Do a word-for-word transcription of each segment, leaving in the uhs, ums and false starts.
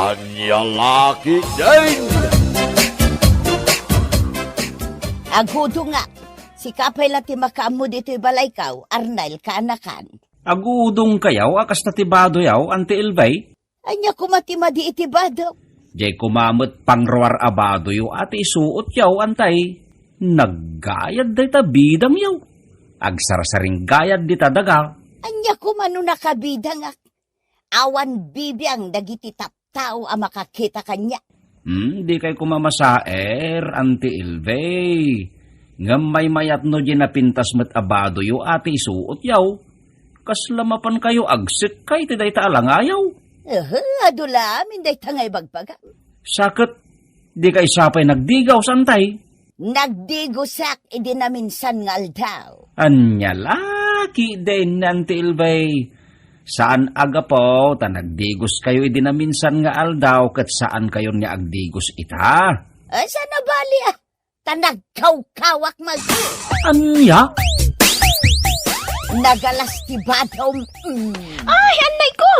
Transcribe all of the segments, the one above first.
Ania la ketdin? Agudongak. Sika pay la ti makaammo ditoy balaykaw, Arnel, kaanakan. Agudongkayaw a kasta ti badoyaw, Auntie Elvie? Ania koma ti madi iti bado? Diay koma met pangruar a badoyo a ti isuotyaw, Auntie. Naggayad dayta bidangyaw. Agsarsaringgayad dita daga. Ania koma no nakabidangak? Awan bibiang dagiti tattao a makakita kaniak. Hmm, dikay koma masaer, Auntie Elvie. Ngem maymayat no diay napintas met a badoyo a ti isuotyaw. Kasla mapankayo agsekkay ti dayta a langayaw. Ehe, adu la amin dayta nga ibagbagam. Sa ket, dikay sapay nagdigaw, Auntie? Nagdigosak idi naminsan nga aldaw. Ania la ketdin, Auntie Elvie? Saan a gapu ta nagdigoskayo idi naminsan nga aldaw ket saankayon nga agdigos ita? Ay, saan a bali, ah? Ta nagkawkawak met. Ania? Nagalas ti badom. Mm. Ay, annay ko!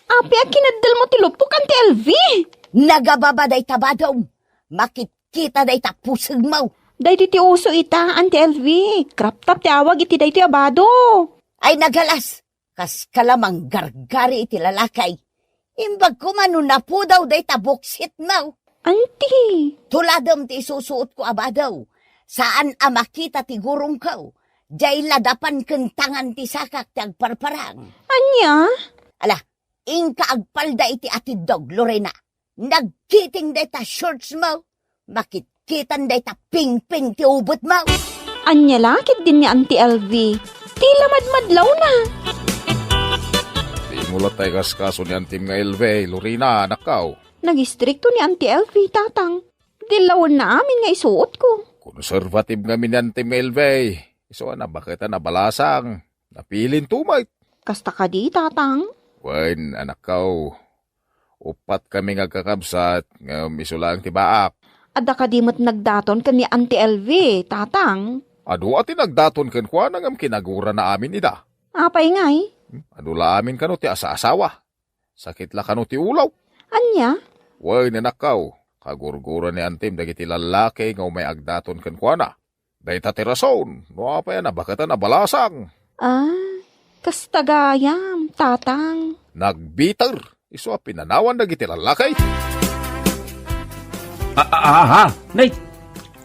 Apay a kinaddelmo ti lupok, Auntie Elvie? Nagababa dayta badom. Makitkita dayta pusegmo. Daytoy ti uso ita, Auntie Elvie. Crop top ti awag iti daytoy a bado. Ay, nagalas. Kaska la manggargari iti lalaki. Imbag koma no napudaw dayta buksitmo. Auntie. Tuladem ti isusuotko a bado. Saan a makita ti gurongko. Diay ladapan ken tangan ti sakak ti agparparang. Ania? Ala, inka agpalda iti atiddog, Lorena. Nagkiting dayta shortsmo. Makitkitan dayta pingping ti ubetmo. Ania la ketdin ni Auntie Elvie? Ti la madmadlawna. Dimo latta ikaskaso ni antim nga Elvie, Lorena, anakko. Nagistrikto ni Auntie Elvie, tatang. Dillawenna amin nga isuotko. Konserbatib ngamin ni antim nga Elvie. Isu a nabaket a nabalasang. Napilinto met. Kasta kadi, tatang? Wen, anakko. Uppat kami nga agkakabsat, ngem isu laeng ti baak. Adda kadi met nagdaton ken ni Auntie Elvie, tatang? Adu a ti nagdaton kenkuana ngem kinagurana amin ida. Apay ngay? Hmm, adu la amin kano ti asaasawa. Sakit la kano ti ulaw. Ania? Wen, anakko, kagurgura ni antim dagiti lallaki nga umay agdaton kenkuana. Dayta ti rason no apay a nabaket a nabalasang. Ah, kasta gayam, tatang. Nagbiter, isu a pinanawan dagiti lallaki. Ah, ah, ah, ah, nay,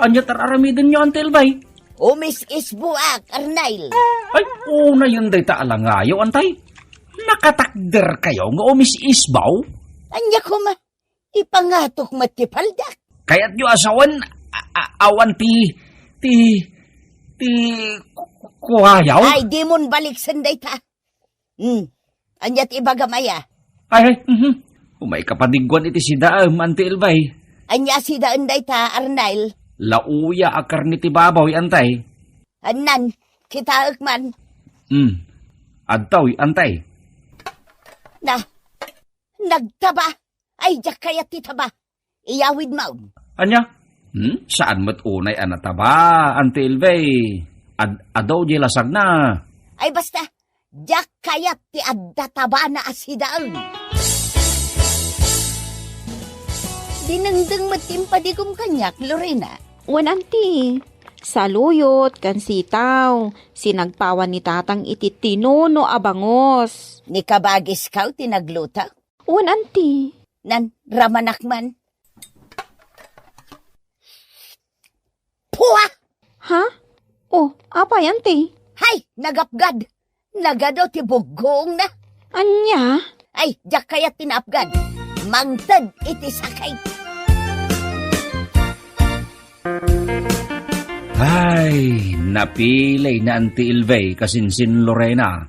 ania ti ar-aramidenyo, Auntie Elvie? Umis-isboak, Arnel. Ay, unayen dayta a langayo, Auntie. Nakatakderkayo nga umis-isbo? Ania koma? Ipangatok met ti paldak. Kayatyo a sawen, a-, a-, awan ti, ti, ti ku-, ku-, kuayaw? Ay, dimon baliksen dayta. Hmm. Ania ti ibagam aya? Ay, ay, mhm. Umay kapadigguan iti sidaem, Auntie Elvie. Ania sidaen dayta, Arnel? Lauya a karne ti baboy, Auntie. Annan, kitaek man. Hmm. Adtoy, Auntie. Na, nagtaba. Ay, diak kayat ti taba. Iyawidmo. Ania? Hmm? Saan met unay a nataba, Auntie Elvie? Ad-, adu diay lasagna. Ay, basta, diak kayat ti adda tabana a sidaen. Dinengdeng met ti impadigom kaniak, Lorena. Wen, Auntie. Saluyot ken sitaw, sinagpawan ni tatang iti tinuno a bangus. Ni kabagiskaw ti nagluto? Wen, Auntie. Nan, ramanak man. Pua! Ha? Oh, apay, Auntie? Hay, nagapgad! Nagadu ti buggoongna. Ania? Ay, diak kayat ti naapgad. Mangted iti sakay. Ay, napili ni Auntie Elvie kasinsin Lorena.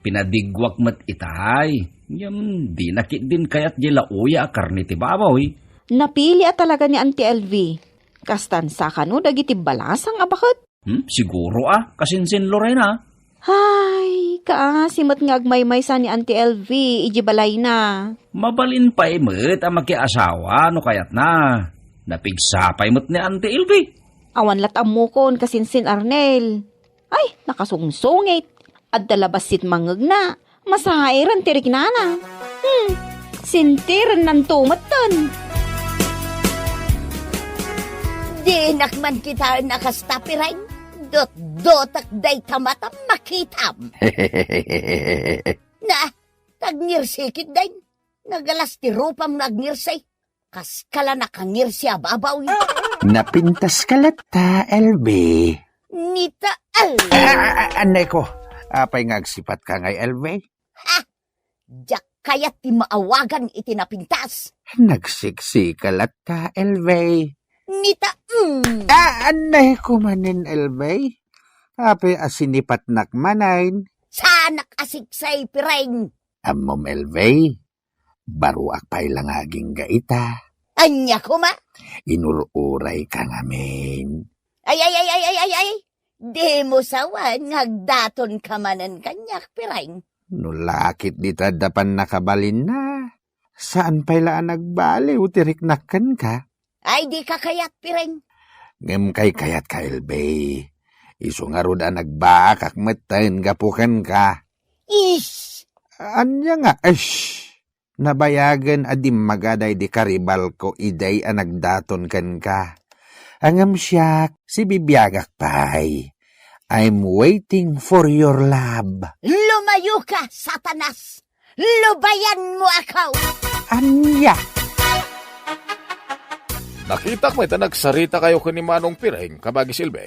Pinadigguak met itay. Ngem dina ketdin kayat diay lauya a karne ti baboy. Napili a talaga ni Auntie Elvie. Kastan sa kano dagiti balasang a baket? Hmm, siguro a, kasinsin Lorena. Ay, kaasi met nga agmaymaysa ni Auntie Elvie idiay balayna. Mabalin pay met a makiasawa no kayatna. Napigsa pay met ni Auntie Elvie. Awan la't ammokon, kasinsin Arnel. Ay, nakasungsungit. Adda la bassit mangngegna. Masairen ti riknana. Hmm. Sintirennanto metten. Dinak man kitaen a kasta, Pireng. Dotdotek dayta mata makitam. Na, tagngirsi ketdin. Nagalas ti rupam nga agngirsi. Kaskala nakangirsi a babaw. Napintaska latta, L V. Nita, al. Ah, ah, ah, anay ko. Apay nga agsipatka ngay, L V? Ha? Diak kayat ti maawagan iti napintas. Nagsiksika latta, L V. Nita, mm. Ah, anay ko manen, L V. Apay a sinipatnak manen? Saanak a siksay, Pireng. Ammom, L V. Baruak pay la nga agingga ita. Ania koma? Inur-urayka ngamin. Ay, ay, ay, ay, ay, ay, ay. Dimo sawen nga agdatonka manen kaniak, Pireng. No lakit dita adda pannakabalinna, saan pay la a nagbaliw ti riknak kenka. Ay, dika kayat, Pireng. Ngem kaykayatka, L V. Isu ngarud a nagbaakak metten gapu kenka. Ish! Ania nga, ish? Nabayagen a dimmaga daydi karibalko idiay a nagdaton kenka. Ngem siak, sibibiagak pay. I'm waiting for your love. Lumayoka, Satanas! Lubayanmo ako! Ania? Nakitak met a nagsaritakayo ken ni Manong Pireng, kabagis L V.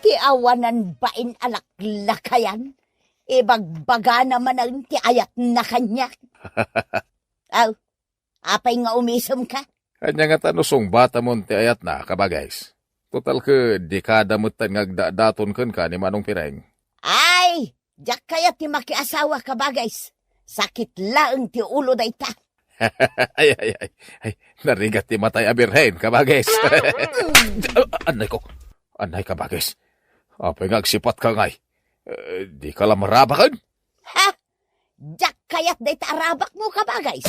Ti awanan bain a laklakayan, ibagbagana manen ti ayatna kaniak. Aw, apay nga umisemka? Ania ngata no sungbatamon ti ayatna, kabagis? Total ket dekada metten nga agdadaton kenka ni Manong Pireng. Ay, diak kayat ti makiasawa, kabagis. Sakit laeng ti ulo dayta. Ay, ay, ay, ay, narigat ti matay a birhen, kabagis. Ah, anay ko, anay, kabagis. Apay nga agsipatka ngay? Eh, dika la marabaken? Ha? Diak kayat dayta a rabakmo, kabagis.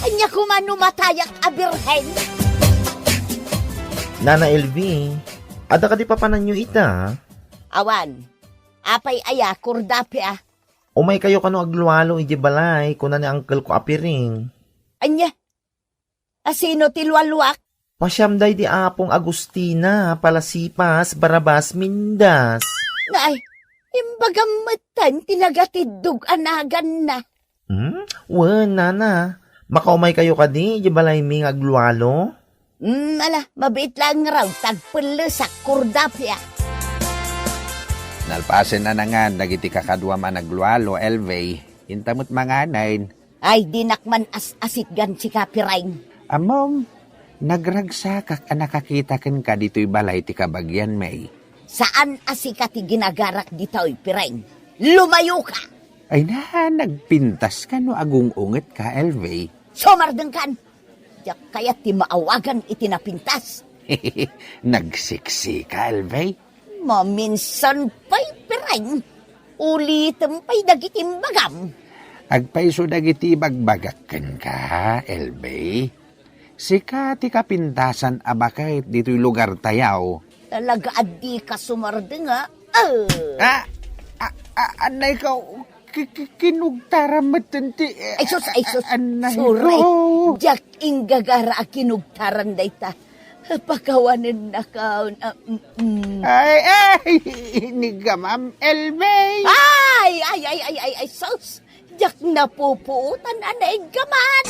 Ania koma no matayak a birhen? Nana L V, adda kadi papananyo ita? Awan. Apay aya, Kordapia? Umaykayo kano aglualo idiay balay, kuna ni uncle ko a Pireng. Ania? Asino ti lualuak? Pasiam daydi Apong Agustina, Palasipas, Barabas, Mindas. Nay, imbagam metten ti nagatiddog a naganna. Hmm? Wen, nana. Makaumaykayo kadi idiay balaymi nga aglualo? Hmm, ala, mabiit laeng ngarud, tagpellesak, Kordapia. Nalpasen a nangan dagiti kakaduam a naglualo, L V. Inta met manganen. Ay, dinak man as-asitgan sika, Pireng. Ammom, nagragsakak a nakakita kenka ditoy balay ti kabagianmi. Saan a sika ti ginagarak ditoy, Pireng. Lumayoka! Ay na, nagpintaska no agung-ungetka, L V. Sumardengkan! Diak kayat ti maawagan iti napintas. Nagsiksika, L V. Maminsan pay, Pireng. Ulitem pay dagiti imbagam. Agpayso dagiti ibagbagak kenka, L V. Sika ti kapintasan a baket ditoy lugartayo. Talaga a dika sumardeng, a? Ah! Ah, ah, ah, anay ka, ki-, ki-, kinugtaram metten ti, eh, Ay, sus, ay, sus. Anay Suray, ko. Diak inggagara a kinugtaran dayta. Pakawanennakon, ah, mm, mm. Ay, ay, inigamam, L V. Ay, ay, ay, ay, ay, ay, sus. Diak napupuotan a naiggaman.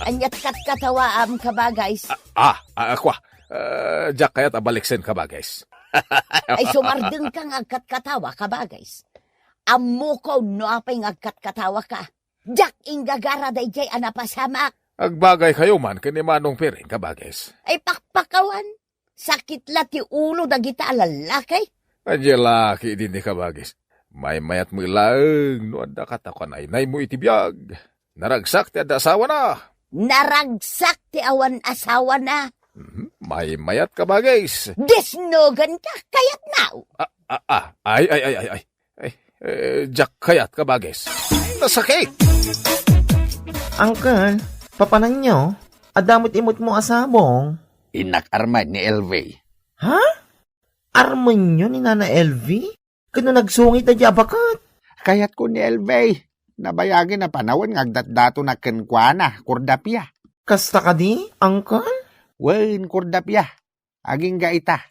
Aniat katkatawaam, kabagis? Ah, ah, ah, kwa. Ah, diak kayat a baliksen, kabagis. Ay, sumardengka nga agkatkatawa, kabagis. Ammokon no apay nga agkatkatawaka. Diak inggagara daydiay a napasamak. Agbagaykayo man ken ni Manong Piring, kabagis. Ay, pakpakawan. Sakit la ti ulo dagita a lallaki. Ania laki dini, kabagis. Maymayat met laeng no adda katakuan a inaymo iti biag. Naragsak ti adda asawana. Naragsak ti awan asawana. Mhm. Maymayat, kabagis. Disnogan ka, kayat na. Ah, ah, ah. Ay, ay, ay, ay, ay. Ay, eh, diak kayat, kabagis. Nasakit! Uncle, papananyo? Adda met imutmo a sabong? Innak armen ni L V. Ha? Armenyo ni Nana L V? Ken no nagsungit daydiay a baket? Kayatko ni Elvie. Nabayagen a panawen nga agdatdatonak kenkuana, Kordapia. Kasta kadi, Uncle? Wen, Kordapia. Agingga ita.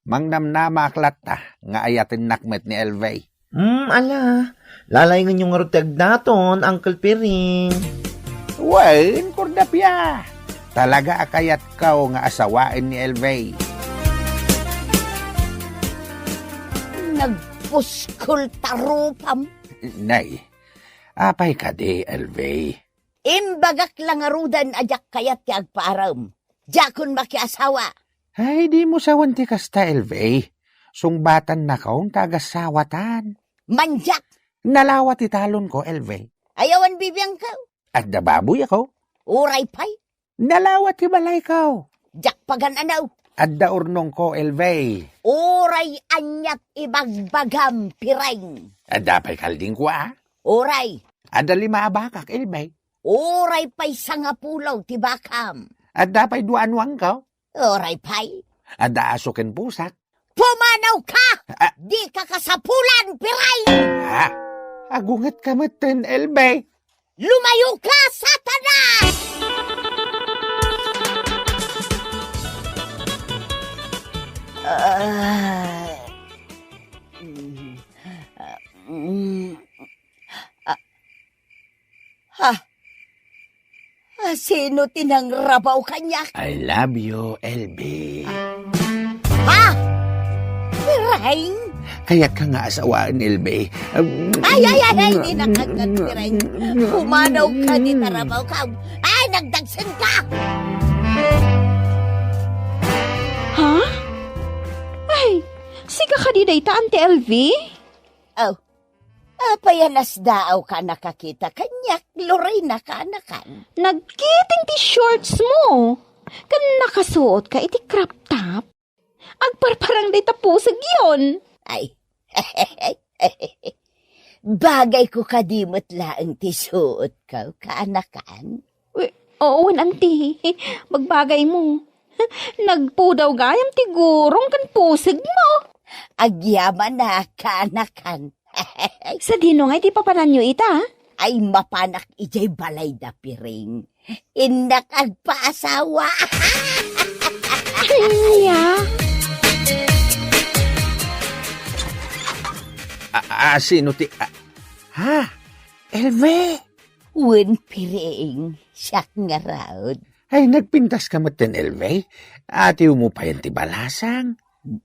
Mangnamnamaak latta nga ayatennak met ni Elvie. Hmm, ala. Lalaingenyo ngarud ti agdaton, Uncle Piring. Wen, Kordapia. Talaga a kayatko nga asawaen ni Elvie. Nagpuskol ta rupam. Nay, apay kadi, Elvie? Imbagak la ngaruden a diak kayat ti agpaarem. Diakon makiasawa. Ay, dimo sawen ti kasta, Elvie. Sungbatannakon ta agasawatan. Mandiak! Nalawa ti talonko, Elvie. Ay, awan bibiangko. Adda baboyko. Uray pay. Nalawa ti balayko. Diak pagan-anaw. Adda urnongko, Elvie. Uray aniat ibagbagam, Piring. Adda pay kaldingko, a? Uray. Adda lima a bakak, Elvie. Uray pay sangapulo ti bakam. Adda pay dua a nuangko. Uray pay. Adda aso ken pusak. Pumanawka! Ah. Dika kasapulan, Piring! Ha? Agungetka metten, Elvie. Lumayoka, Satanas! Ah. Mm. Ah, mm. Ah. Ha? Ah, sino ti nangrabaw kaniak? I love you, Elvie. Ha? Piring? Kayatka nga asawaen, Elvie. Um, Ay, ay, ay, ay, di nakagad, Piring. Pumanawka ti tarabawko. Ay, nagdagsenka! Ha? Ay, sika kadi dayta, Auntie Elvie? Oh, apay a nasdaawka a nakakita kaniak, Lorena, kaanakan? Nagkiting ti shorts mo. Ken nakasuotka iti crop top. Agparparang dayta pusegyon. Ay. Bagayko kadi met laeng ti suotko, kaanakan? Wi-, oo, wen, Auntie. Bagbagaymo. Nagpudaw gayam ti gurong ken pusegmo. Agyamanak, kaanakan. Sadino ngay ti papananyo ita? Ay, mapanak idiay balayda, Piring. Innak agpaasawa. Ania? A, a, sino ti, a, ha? Elvie? Wen, Piring, siak ngarud. Ay, nagpintaska metten, Elvie? Atiwmo payen ti balasang?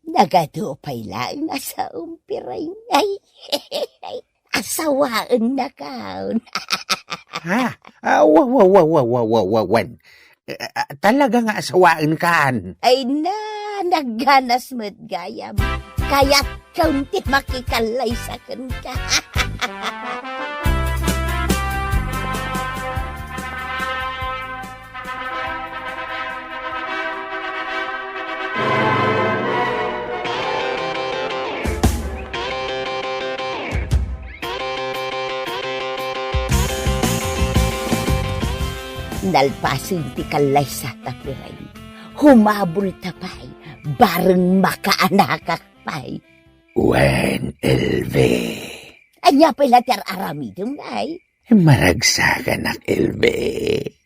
Nagadu pay laeng a saom, Piring. Ay, asawaennakon. Ha? Ah, wa, wa, wa, wen. Eh, ah, talaga nga asawaenkan. Ay na, nagganas met gayam. Kayatkon ti makikallaysa kenka. Nalpasen ti kallaysata, Piring. Humabol ta pay, bareng makaanakak pay. Wen, Elvie. Ania pay la ti ar-aramidem, ay? Maragsakanak, Elvie.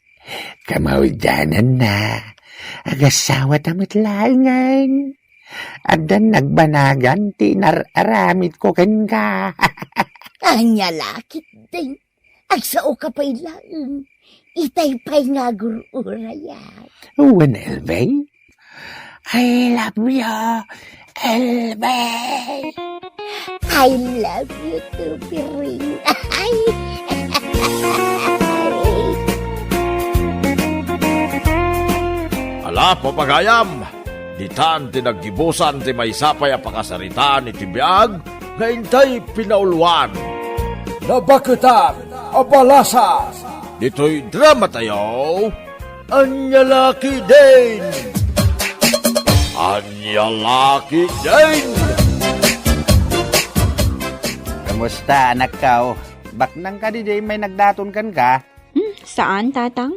Kamaudiananna, agasawata met laengen. Addan nagbanagan ti inar-aramidko kenka. Ania la ketdin? Agsaoka pay laeng. Itay pay nga agur-urayak. Wen, Elvie? I love you, Elvie. I love you too, Piring. Ay. Ala, papagayam, ditan ti naggibusan ti maysa pay a pakasaritaan iti biag nga intay pinauluan. Nabaketan a balasang. Ditoy dramatayo, Ania la ketdin? Ania la ketdin? Kumusta, anakko? Baknang kadi diay immay nagdaton kenka? Hmm, saan, Tatang.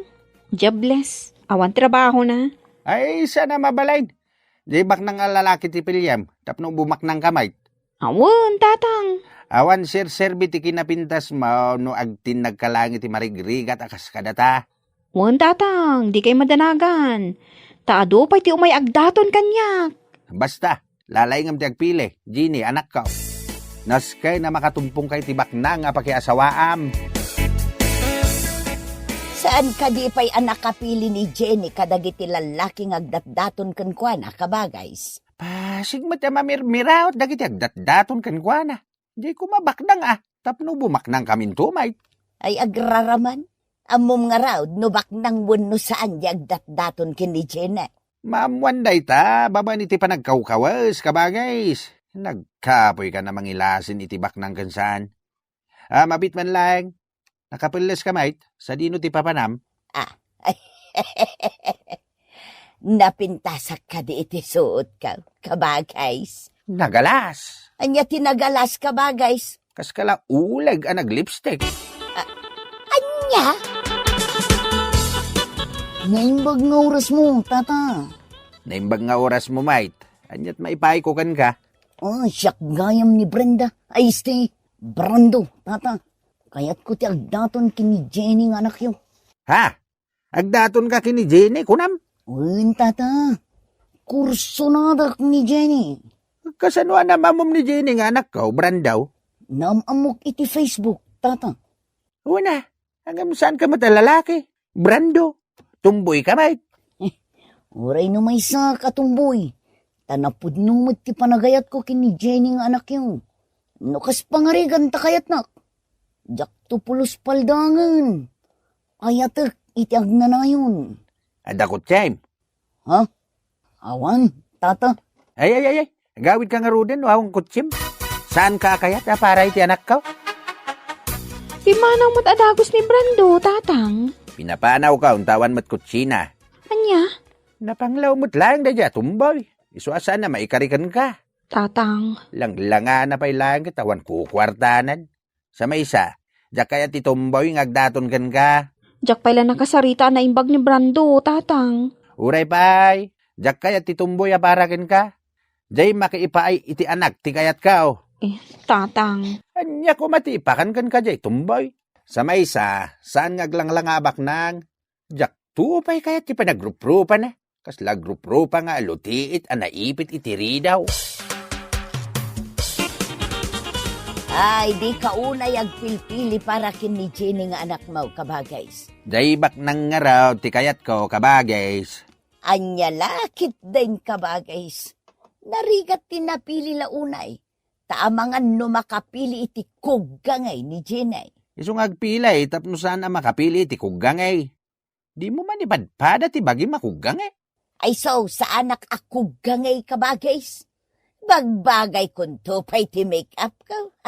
Jobless. Awan trabahona. Ay, saan a mabalin. Diay baknang a lalaki ti piliem, tapno bumaknangka met. Awan, Tatang. Awan serserbi ti kinapintasmo no agtinnagka laeng iti marigrigat a kas kadata. Wen, Tatang, dikay madanagan. Ta adu pay ti umay agdaton kaniak. Basta, lalaingem ti agpili, Jenny, anakko. Naskay na makatumpongka iti baknang a pakiasawaam. Saan kadi pay a nakapili ni Jenny kadagiti lallaki nga agdatdaton kenkuana, kabagays? Pasig met a mamirmiraot dagiti agdatdaton kenkuana. Diay koma baknang a, tapno bumaknangkaminto, Mike. Ay, agraraman. Ammom ngarud no baknang wenno saan diay agdatdaton ken ni Jenny. Maammoan dayta, babaen iti panagkawkawes, kabagays. Nagkapoyka a mangilasin iti baknang ken saan. Ah, mabit man laeng. Nakapelleska, Mike? Sadino ti papanam? Ah. Napintasak kadi iti suotko, kabagays. Nagalas. Ania ti nagalas, kabagays? Kas kala uleg a naglipstick. Ah, ania? Naimbag nga orasmo, Tata. Naimbag nga orasmo, Mike. Aniat maipayko kenka? Ah, siak gayam ni Brenda. Ay, este, Brando, Tata. Kayatko ti agdaton ken ni Jenny nga anakyo. Ha? Agdatonka ken ni Jenny, kunam? Wen, Tata. Kursonadak ni Jenny. Kasano a naam-ammom ni Jenny nga anakko, Brando? Naam-ammok iti Facebook, Tata. Wen a, ngem saanka met a lalaki, Brando. Tomboyka met. Eh, uray no maysak a tomboy, ta napudno met ti panagayatko ken ni Jenny nga anakyo. No kas pangarigan ta kayatnak, diakto pulos paldangen. Ayatek iti agnanayon. Adda kotsiem? Ha? Awan, Tata. Ay, ay, ay, ay. Agawidka ngaruden no awan kotsiem. Saanka a kayat a para iti anakko? Pimmanaw met a dagus ni Brando, Tatang. Pinapanawka, unta awan met kotsiena. Ania? Napanglaw met laeng daydiay a tomboy. Isu a saan a maikari kenka. Tatang. Langlangana pay laeng ket awan kukuartanan. Sa maysa, diak kayat ti tomboy nga agdaton kenka. Diak pay la nakasarita a naimbag ni Brando, Tatang. Uray pay, diak kayat ti tomboy a para kenka. Diay makiipaay iti anak ti kayatko. Eh, Tatang. Ania koma ti ipakan kenka diay tomboy? Sa maysa, saan nga aglanglanga a baknang. Diakto pay kayat ti panagruprupana. Kasla agrupropa nga alutiit a naipit iti ridaw. Ay, dika unay agpilpili para ken ni Jenny nga anakmo, kabagays. Diay baknang ngarud ti kayatko, kabagays. Ania la ketdin, kabagays? Narigat ti napili la unay. Ta amangan no makapili iti kuggangay ni Jenny. Isu nga agpili tapno saan a makapili iti kuggangay. Dimo man ipadpada ti bagim a kuggangay? Ay, so, saanak a kuggangay, kabagays. Bagbagaykonto pay ti make-upko.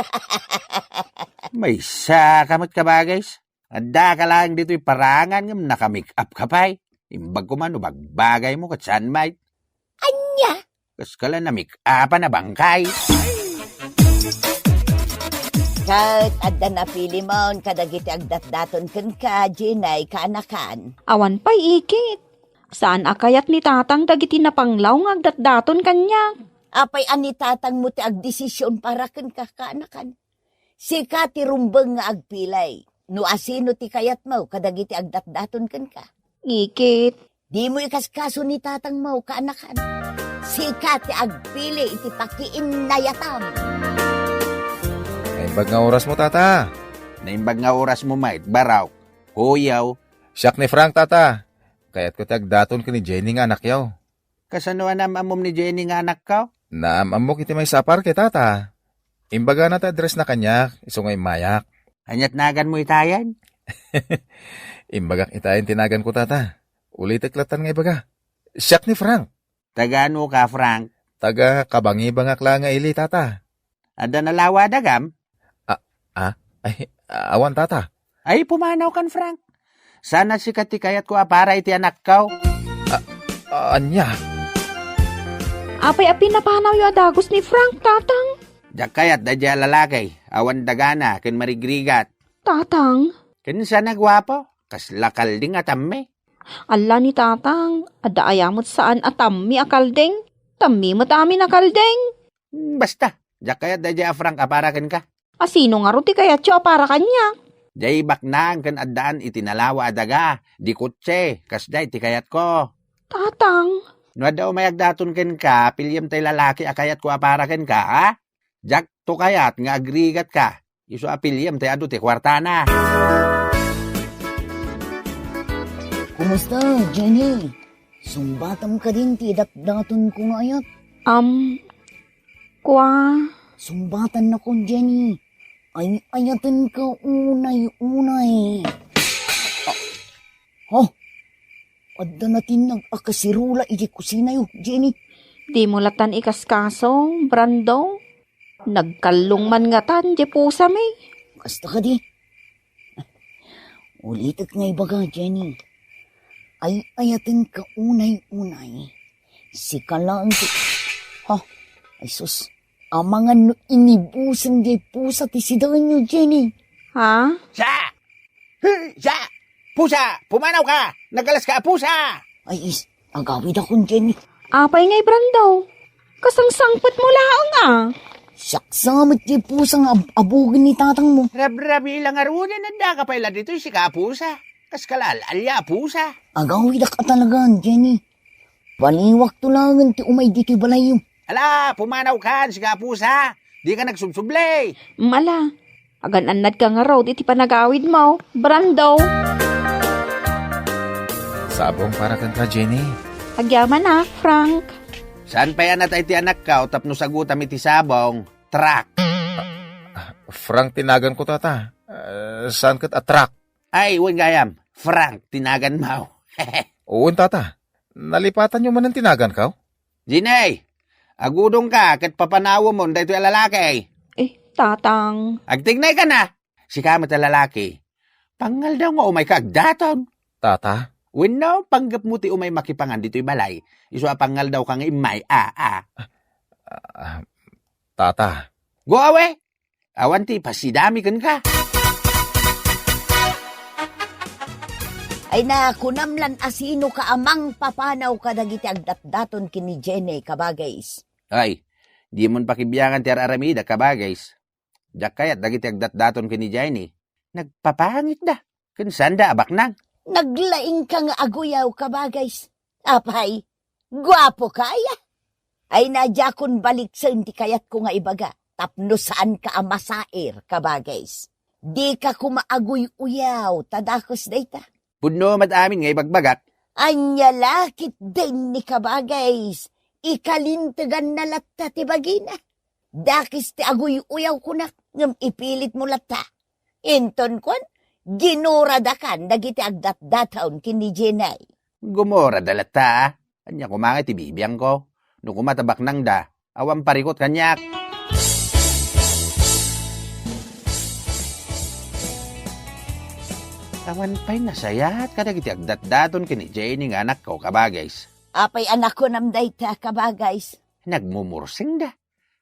Maysaka met, kabagays. Addaka laeng ditoy parangan ngem naka-make-upka pay. Imbag koma no bagbagaymo ket saan met. Ania? Kas kala namik-apan a bangkay. Ket adda napilimon kadagiti agdatdaton kenka, Jenny, kaanakan. Awan pay ikit. Saan a kayat ni Tatang dagiti napanglaw nga agdatdaton kaniak. Apay a ni Tatangmo ti agdesision para kenka, kaanakan? Sika ti rumbeng nga agpili no asino ti kayatmo kadagiti agdatdaton kenka. Ikit. Dimo ikaskaso ni Tatangmo, kaanakan. Sika ti agpili iti pakiinnayatam. Naimbag nga orasmo, Tata. Naimbag nga orasmo met, Barok. Kuyaw. Siak ni Frank, Tata. Kayatko ti agdaton ken ni Jenny nga anakyo. Kasano a naam-ammom ni Jenny nga anakko? Naam-ammok iti maysa a parke, Tata. Imbagana ti addressna kaniak, isu nga immayak. Aniat naganmo itayen? Imbagak itayen ti naganko, Tata. Ulitek lattan nga ibaga. Siak ni Frank. Taga anoka, Frank? Taga kabangibangak la nga ili, Tata. Adda nalawa a dagam? A-, a? Ay, awan, Tata. Ay, pumanawkan, Frank. Saan a sika ti kayatko a para iti anakko. A-, ania? Apay a pinapanawyo a dagus ni Frank, Tatang? Diak kayat daydiay a lalaki, awan dagana ken marigrigat. Tatang? Ken saan a guapo, kasla kalding a tammi. Alla ni Tatang, adda aya met saan a tammi a kalding? Tammi met amin a kalding. Hmm, basta, diak kayat daydiay a Frank a para kenka. Asino ngarud ti kayatyo a para kaniak? Diay baknang ken addaan iti nalawa a daga, di kotse, kasdiay ti kayatko. Tatang. No adda umay agdaton kenka, piliem tay lalaki a kayatko a para kenka, ha? Diakto kayat nga agrigatka. Isu a piliem tay adu ti kuartana. Kumusta, Jenny? Sungbatam kadin ti datdatonko nga ayat? Am, kua? Sungbatannakon, Jenny. Ay-ayatenka unay-unay. Ah, oh, adda natinnag a kasirula iti kusinayo, Jenny. Dimo latan ikaskaso, Brando. Nagkallong man ngatan diay pusami. Kasta kadi. Ulitek nga ibaga, Jenny. Ay-ayatenka unay-unay. Sika laeng ti, ha? Ay sus. Amangan no inibusem diay pusa ti sidaenyo, Jenny. Ha? Sa! Hey, sa! Pusa! Pumanawka! Nagalaska a pusa! Ay, is, agawidakon, Jenny. Apay ngay, Brando? Kasangsangpetmo laeng a. Siak sa met ti pusa nga ab-, abugen ni tatangmo. Rabrabi la ngaruden, addaka pay la ditoy sika a pusa. Kaskala al-alia a pusa. Agawidak a talagan, Jenny. Paliwakto laengen ti umay ditoy balayyo. Ala, pumanawkan, sika a pusa. Dika nagsubsubli. Mala, agan-annadka ngarud iti panagawidmo, Brando. Sabong para kenka, Jenny. Agyaman a, Frank. Saan pay a natay ti anakko tapno sagutam iti sabong? Truck. Ah, Frank ti naganko, tata. Ah, saan ket a truck? Ay, wen gayam. Frank ti naganmo. Wen, tata. Nalipatanyo manen ti naganko? Jenny, agudongka ket papanawemon daytoy a lalaki. Eh, tatang. Agtignaykan a. Sika met a lalaki. Pangaldaw nga umayka agdaton. Tata? Wenno, panggepmo ti umay makipangan ditoy balay. Isu a pangaldaw ka nga immay, a, a. Ah, tata. Go away. Awan ti ipasidami kenka. Ay na, kunam lan a sinoka a mangpapanaw kadagiti agdatdaton ken ni Jenny, kabagays. Ay, dimon pakibiangan ti ar-aramidek, kabagays. Diak kayat dagiti agdatdaton ken ni Jenny. Nagpapangitda. Ken saanda a baknang. Naglaingka nga aguyaw, kabagays. Apay, guapoka aya? Ay na, diakon baliksen ti kayatko nga ibaga, tapno saanka a masair, kabagays. Dika koma aguy-uyaw ta dakes dayta. Pudno met amin nga ibagbagak. Ania la ketdin ni kabagays, ikalinteganna latta ti bagina. Dakes ti aguy-uyaw kunak, ngem ipilitmo latta. Inton kuan, ginuradakan dagiti agdatdaton ken ni Jenny. Gumurada latta, a. Ania koma nga ti bibiangko? No koma ta baknangda, awan parikut kaniak. Awan pay nasayaat kadagiti agdatdaton ken ni Jenny nga anakko, kabagays. Apay a nakunam dayta, kabagays? Nagmumursingda.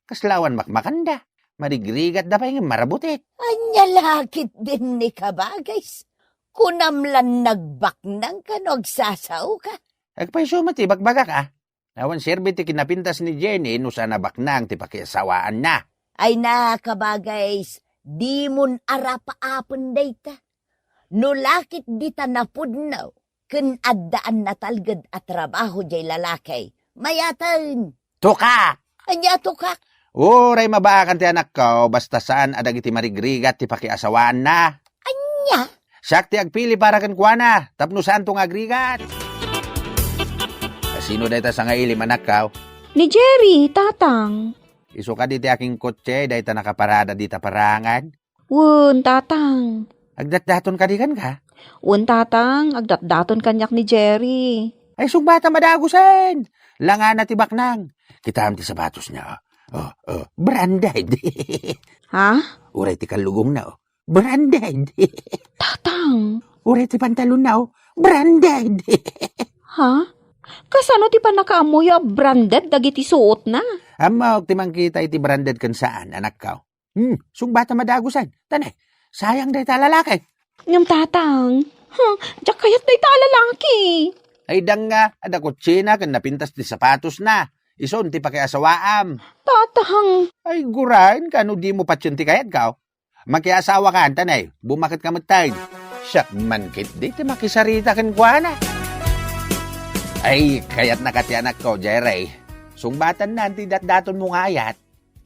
Kasla awan makmakanda. Marigrigatda pay ngem marabutit. Ania la ketdin ni kabagays? Kunam lan nagbaknangka no agsasaoka. Agpayso met ti ibagbagak, a. Awan serbi ti kinapintas ni Jenny no saan a baknang ti pakiasawaanna. Ay na, kabagays, dimon arapaapen dayta. No la ket dita napudno ken addaan natalged a trabaho diay lalaki, mayaten. Tuka! Ania tukak? Uray mabaakan ti anakko, basta saan a dagiti marigrigat ti pakiasawaanna. Ania? Siak ti agpili para kenkuana, tapno saanto nga agrigat. Asino dayta sangailim, anakko? Ni Jerry, tatang. Isu kadi ti akingkotse dayta nakaparada dita parangan? Wen, tatang. Agdatdaton kadi kenka? Wen, tatang, agdatdaton kaniak ni Jerry. Ay, sungbatam a dagusen. Langana ti baknang. Kitaem ti sapatosna, o. O, o, branded. Ha? Uray ti kallugongna, o. Branded. Tatang. Uray ti pantalonna, o. Branded. Ha? Kasano ti pannakaammoyo a branded dagiti suotna? Ammok ti mangkita iti branded ken saan, anakko. Hmm, sungbatam a dagusen. Tanay, sayang dayta a lalaki. Ngem tatang, huh, diak kayat dayta a lalaki. Ay, danga, adda kotsena ken napintas ti sapatosna. Isun ti pakiasawaam. Tatang! Ay, guraen ka no dimo patien ti kayatko. Makiasawa ka, antanay. Bumaket ka metten. Siak man ketdi ti makisarita kenkuana. Ay, kayatnaka ti anakko, Jerry. Sungbatanna ti datdatonmo nga ayat.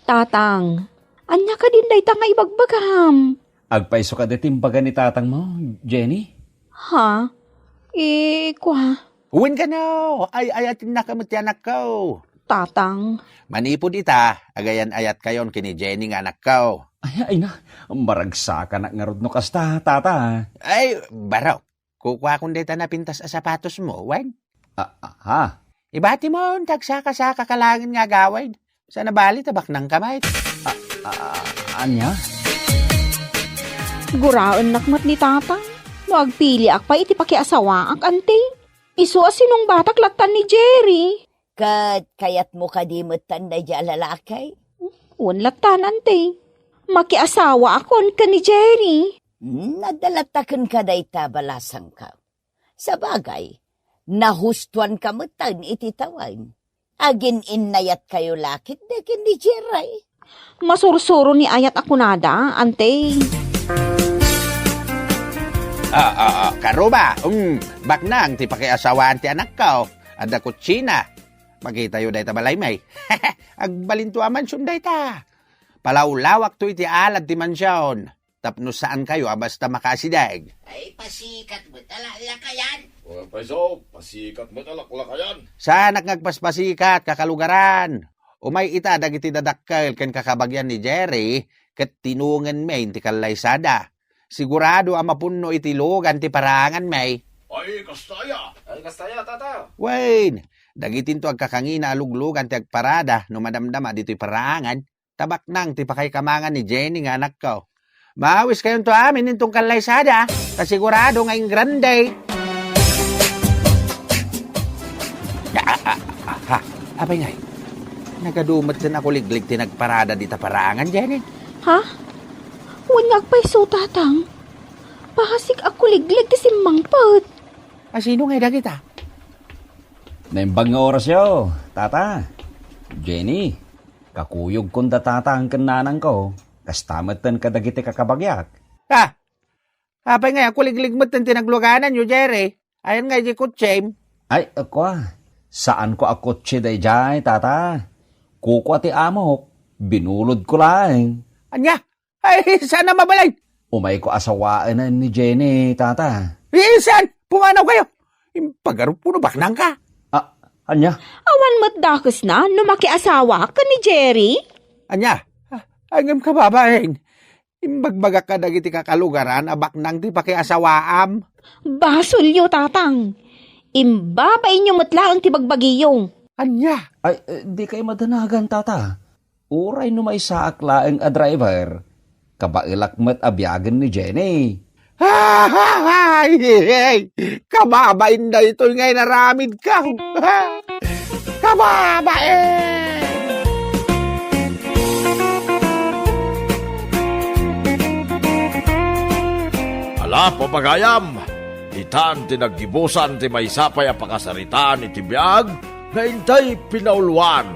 Tatang, ania kadin dayta nga ibagbagam? Agpayso kadi ti imbaga ni tatangmo, Jenny? Ha? Eh, kua? Wen kano, ay-ayatennaka met ti anakko. Tatang. Manipud ita, agayan-ayatkayon ken ni Jenny nga anakko. Ay, ay na, maragsakanak ngarud no kasta, tata. Ay, barok. Kukuakon dayta napintas a sapatosmo, wen? Ah, ah, ha? Ibatimon ti agsaka-saka ka laengen nga agawid. Saan a bali ta baknangka met. Ah, ah, ania? Guraennak met ni Tatang. No agpiliak pay iti pakiasawaak, anti? Isu a sinungbatak lattan ni Jerry. Ket kayatmo kadi metten daydiay a lalaki? Wen lattan, anti. Makiasawaakon ken ni Jerry. Hmm, adda latta kenka dayta balasangko. Sabagay, nahustoanka metten iti tawen. Agin-innayatkayo la ketdi ken ni Jerry. Masursuro ni ayat a kunada, anti. Ah, ah, ah, karuba, um, baknang ti pakiasawaan ti anakko. Adda kutsina. Makitayo dayta balay, may. Agbalinto a mansion dayta. Palawlawakto iti alad ti mansion. Tapno saankayo a basta makaasideg. Ay, pasikat met a laklakayan. O, payso, pasikat met a laklakayan. Saanak nga agpaspasikat, kakalugaran. Umay ita dagiti dadakkel ken kakabagian ni Jerry, ket tinongen men ti kallaysada. Sigurado a mapunno iti lugan ti paraangan, may. Ay, kastaya. Ay, kastaya, tata. Wen, dagitinto agkakangina a luglugan ti agparada no madamdama ditoy paraangan. Ta baknang ti pakaikamangan ni Jenny nga anakko. Maawiskayonto amin inton kallaysada, ta sigurado nga ingrande. Ah, ah, ah, ah, ha? Apay ngay? Nagadu met ken a kuliglig ti nagparada dita paraangan, Jenny? Ha? Wen nga agpayso, Tatang. Pasig a kuliglig ti simmangpet. A sino ngay dagita? Naimbag nga orasyo, Tata. Jenny. Kakuyogkon da tatang ken nanangko, kasta metten kadagiti kakabagiak. Ah! Apay ngay a kuliglig metten ti naglugananyo, Jerry? Ayan ngay di kutsem? Ay, kua, saanko a kutse daydiay, tata. Kukua ti amok, binulodko laeng. Ania? Ay, saan a mabalin? Umayko a sawaen ni Jenny, tata. Eh, saan? Pumanaw kayo. Impagarup no baknang ka. Ah, ania? Awan met dakesna no makiasawa ken ni Jerry? Ania? Ah, ay, ngem kababain. Imbagbagak kadagiti kakalugaran a baknang ti pakiasawaam. Basolyo, Tatang. Imbabainyo met laeng ti bagbagiyo. Ania? Ay, eh, di kay madanagan, Tata. Uray no maysaak laeng a driver, kabaelak met a biagen ni Jenny. Ay, kababain daytoy nga inaramidko. Kababain! Ala, papagayam, itan ti naggibusan ti maysa pay a pakasaritaan iti biag nga intay pinauloan.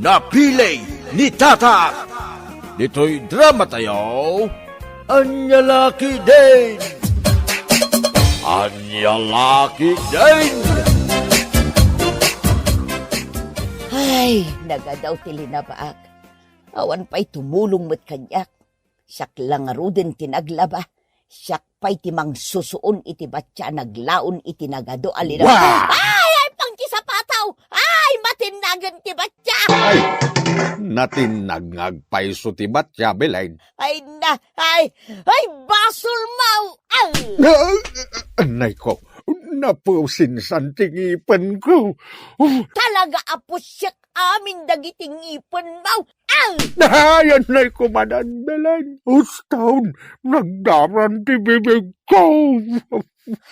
Napili ni Tata. Ditoy drama tayo, Ania La Ketdin! Ania La Ketdin! Ay, nagadaw ti linabaak. Awan pay tumulong met kaniak. Siak la ngaruden ti naglaba. Siak pay ti mangsusuon iti batia a naglaon iti nagadu a linaw. Wah! Ay, ay, pang ti sapataw! Ay, matinnagen ti batia! Ay, natinnag nga agpayso ti batia, Belen. Ay, na, ay, ay, basol mo! Ay! Ah, anay ko, napusinsan ti ngipenko. Talaga a pusiek amin dagiti ngipenmo. Ay! Ay, anay ko manen, Belen. Uston, nagdaran ti bibigko.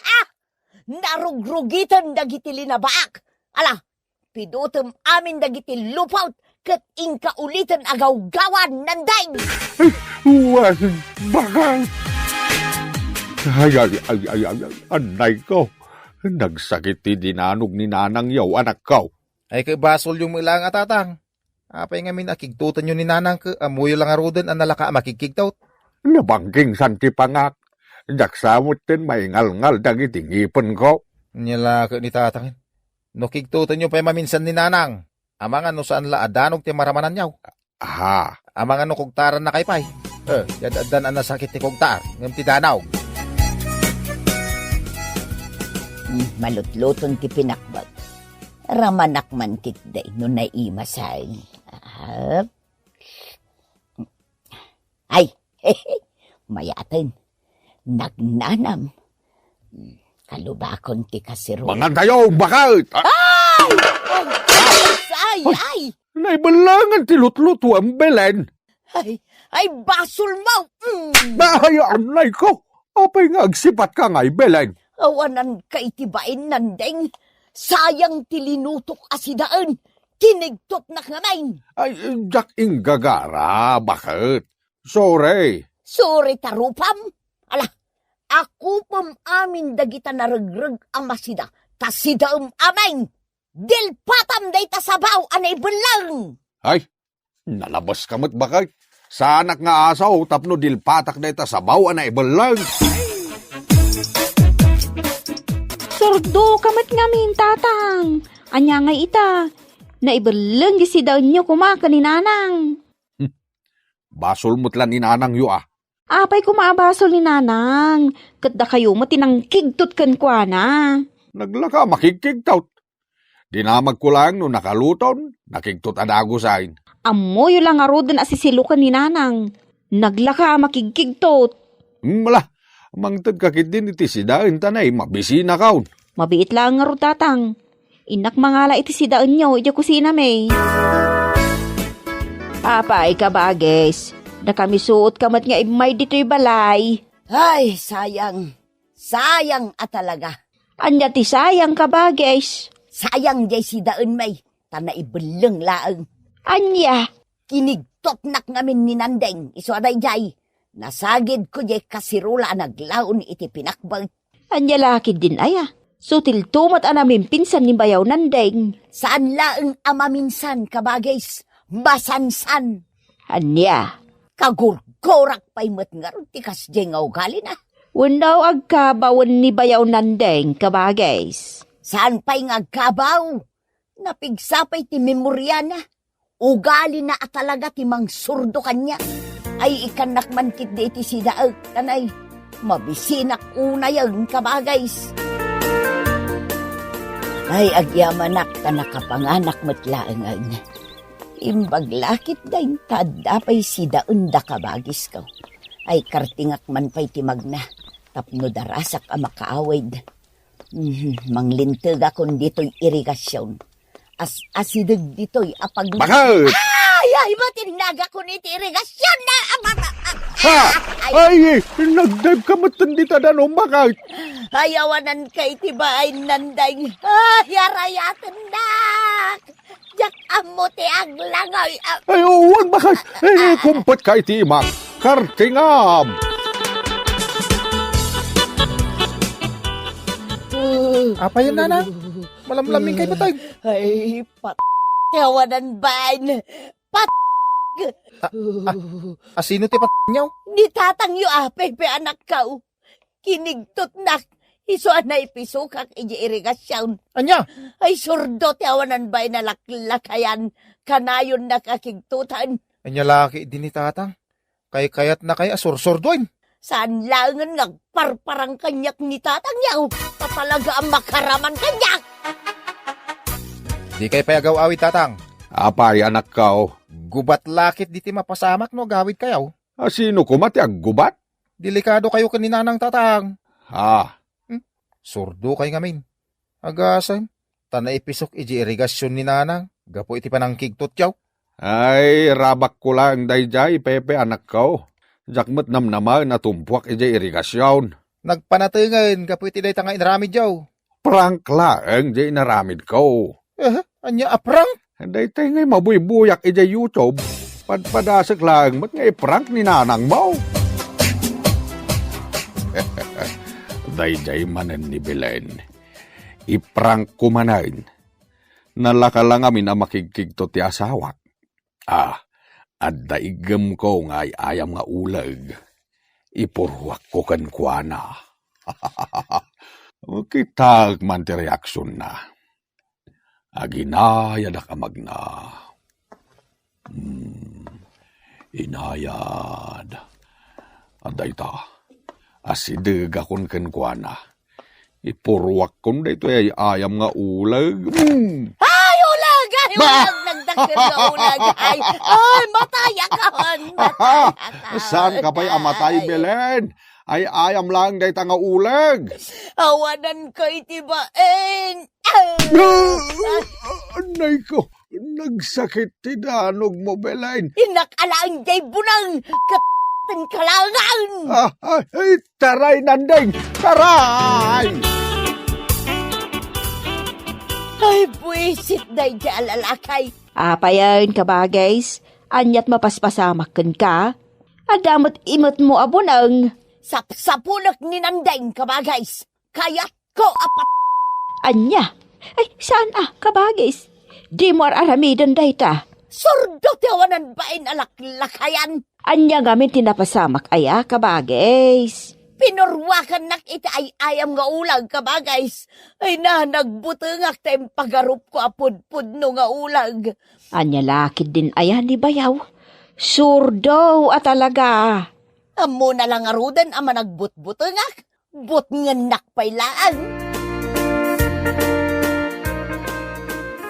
Ah! Narugrugiten dagiti linabaak. Ala, pidutem amin dagiti lupot ket inka uliten a gawgawan, Nandeng. Wen, bakal. Ay, ay, ay, ay, ay, ay, anay ko. Nagsakit ti dinanog ni nanangyo, anakko. Ay, ket basolyo met laeng a tatang. Apay ngamin a kigtotenyo ni Nanang ket ammoyo la ngaruden a nalaka a makigkigtot? Nabangkingsan ti pangak. Diak sa metten maingalngal dagiti ngipenko. Ania la ket ni Tatang. No kigtotenyo pay maminsan ni Nanang, amangan no saan la a danog ti maramananyo. Aha. Amangan no kugtaranna kay pay. Eh, di ad-addan a nasakit ti kugtar, ngem ti danog. Hmm, malutluton ti pinakbag. Ramanak man ketdi no naimasay. Ah. Ay, mayaten. Nagnanam. Kalubakon ti kasirol. Mangan tayo, bakit? Ah! Ay! Ay! Ay! Ay! Ay! Naibalangan ti lutlutuan, Belen. Ay, ay, basol mo! Mm. Ay, anay ko! Apay nga agsipat ka ngay, Belen? Awanan ka iti bain, Nandeng. Sayang ti linutok a sidaen. Kinigtotnak ngamin. Ay, diak inggagara, bakit? Sorry. Sorry ta rupam? Ala, akupem amin dagita naregreg a masida, ta sidaem amin. Dilpatam dayta sabaw a naibelleng. Ay, nalabas ka met, bakit? Saanak nga asaw tapno dilpatak dayta sabaw a naibelleng. Sordo ka met ngamin, Tatang. Ania nga ita? Naibelleng ti sidaenyo koma ken ni Nanang. Basol met la ni Nanangyo, a. Apay koma a basol ni Nanang? Ket dakayo met ti nangkigtot kenkuana. Naglaka a makigkigtot. Dinamagko laeng no nakaluton, nakigtot a dagusen. Ammoyo la ngaruden a sisiloken ni Nanang. Naglaka a makigkigtot. Hmm, ala, mangted ka ketdin iti sidaen ta nay, mabisinakon. Mabiit laeng ngarud, Tatang. Innak mangala iti sidaenyo idiay kusinami. Apay, kabagis, nakamisuot ka met nga immay ditoy balay. Ay, sayang. Sayang a talaga. Ania ti sayang, kabagis? Sayang jay sidaenmi, ta naibelleng laeng. Ania? Kinigtotnak ngamin ni Nandeng, isu a daydiay. Nasagidko jay kasirola a naglaon iti pinakbag. Ania la ketdin aya? Sutilto met a namimpinsan ni Bayaw Nandeng. Saan laeng a maminsan, kabagis. Masansan. Ania? Kagurgurak pay met ngarud ti kasdiay nga ugalina. Wenno agkabawen ni Bayaw Nandeng, kabagis? Saan pay nga agkabaw? Napigsa pay ti memoriana. Ugalina a talaga ti mangsurdo kaniak. Ay, ikkannak man ketdi iti sidaek, kanay. Mabisinak unayen, kabagis. Ay, agyamanak ta nakapanganak met laengen. Imbag la ketdin ta adda pay sidaenda, kabagisko. Ay, kartingak man pay ti magna tapno darasak a makaawid. Mhm, manglintegakon ditoy irigasion. As-asideg ditoy a pag- Bakit? Ay, ay, matinnagakon iti irigasion na. Ah, ah, ah, Ha! Ay, Ay, nagdive ka met dita danum, bakit? Ay, awanan ka iti bain, Nandeng. Ay, arayatennak. Diak ammo ti aglangoy. Ah. Ay, uwan, bakas. Eh, kumpet ka iti imak. Kartingam. Apay, Nanang? Malamlaming kay patay. Ay, pat-, ti awanan bain. Pat-, Ah, ah, asino ti patayyo? Ni tatangyo, a, Pepe, anakko. Kinigtotnak, isu a naipisokak idiay irigasion. Ania? Ay, surdo ti awanan bain a laklakayan, kanayonnak a kigtoten. Ania la ketdi ni tatang? Kaykayatna kay a sursurdoen? Saan laengen nga agparparang kaniak ni tatangyo, ta talaga a makaraman kaniak. Dikay pay agaw-awid, tatang. Apay, anakko? Gubat la ketdi ti mapasamak no agawidkayo. Asino koma ti aggubat? Delikadokayo ken ni nanang, tatang. Ha? Hmm? Surdo kay ngamin. Agasem, ta naipisok idiay irigasion ni nanang gapu iti panangkigtotyo. Ay, rabakko laeng daydiay, Pepe, anakko. Diak met namnamaen a tumpuak idiay irigasion. Nagpanatengen gapu iti dayta nga inaramidyo. Prank laeng diay inaramidko. Eh, ania a prank? Daytoy ngay mabuybuyak idiay YouTube. Padpadasek laeng met nga iprank ni nanangmo. Daydiay manen ni Belen. Iprank ko manen. Nalaka la ngamin a makigkigto ti asawak. Ah, adda iggemko nga ay-ayam nga uleg. Ipurruakko kenkuana. Kitaek man ti reaksionna. Aginayadak a magna. Hmm, inayad. Adda ita. Asidegakon kenkuana. Ipurruakkon daytoy ay-ayam nga uleg. Hmm. Ay, uleg! Ay, uleg! Nagdakkel nga uleg! Ay, ay, matayakon! Matayakon! Saan ka pa'y amatay, Belen? Ay-ayam lang dayta nga uleg. Awanan ko iti bain. Anay ko, nagsakit ti danogmo, Belen. Innak alaen jay bunang, ket kalangan. Ah, ah, ay, taray, Nandeng, taray! Ay, buisit dayjay a lalaki. Apayen, kabagays, aniat mapaspasamak kenka? Adda met imetmo a bunang. Sapsapulek ni Nandeng, kabagays. Kayatko a pat- Ania? Ay, saan a, kabagis? Dimo ar-aramiden dayta. Surdo ti awanan bain a laklakayan. Ania ngamin ti napasamak aya, kabagis? Pinurruakannak iti ay-ayam nga uleg, kabagis. Ay na, nagbutengak ta impagarupko a pudpudno nga uleg. Ania la ketdin aya ni bayaw? Surdo a talaga. Ammona la ngaruden a managbutbutengak? Butngennak pay laeng.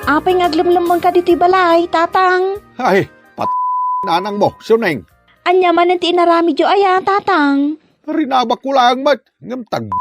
Apay nga aglemlemmengka ditoy balay, Tatang? Ay, pat-, nanangmo, Siuneng. Ania manen ti inaramidyo aya, Tatang? Rinabakko laeng met, ngem tag-,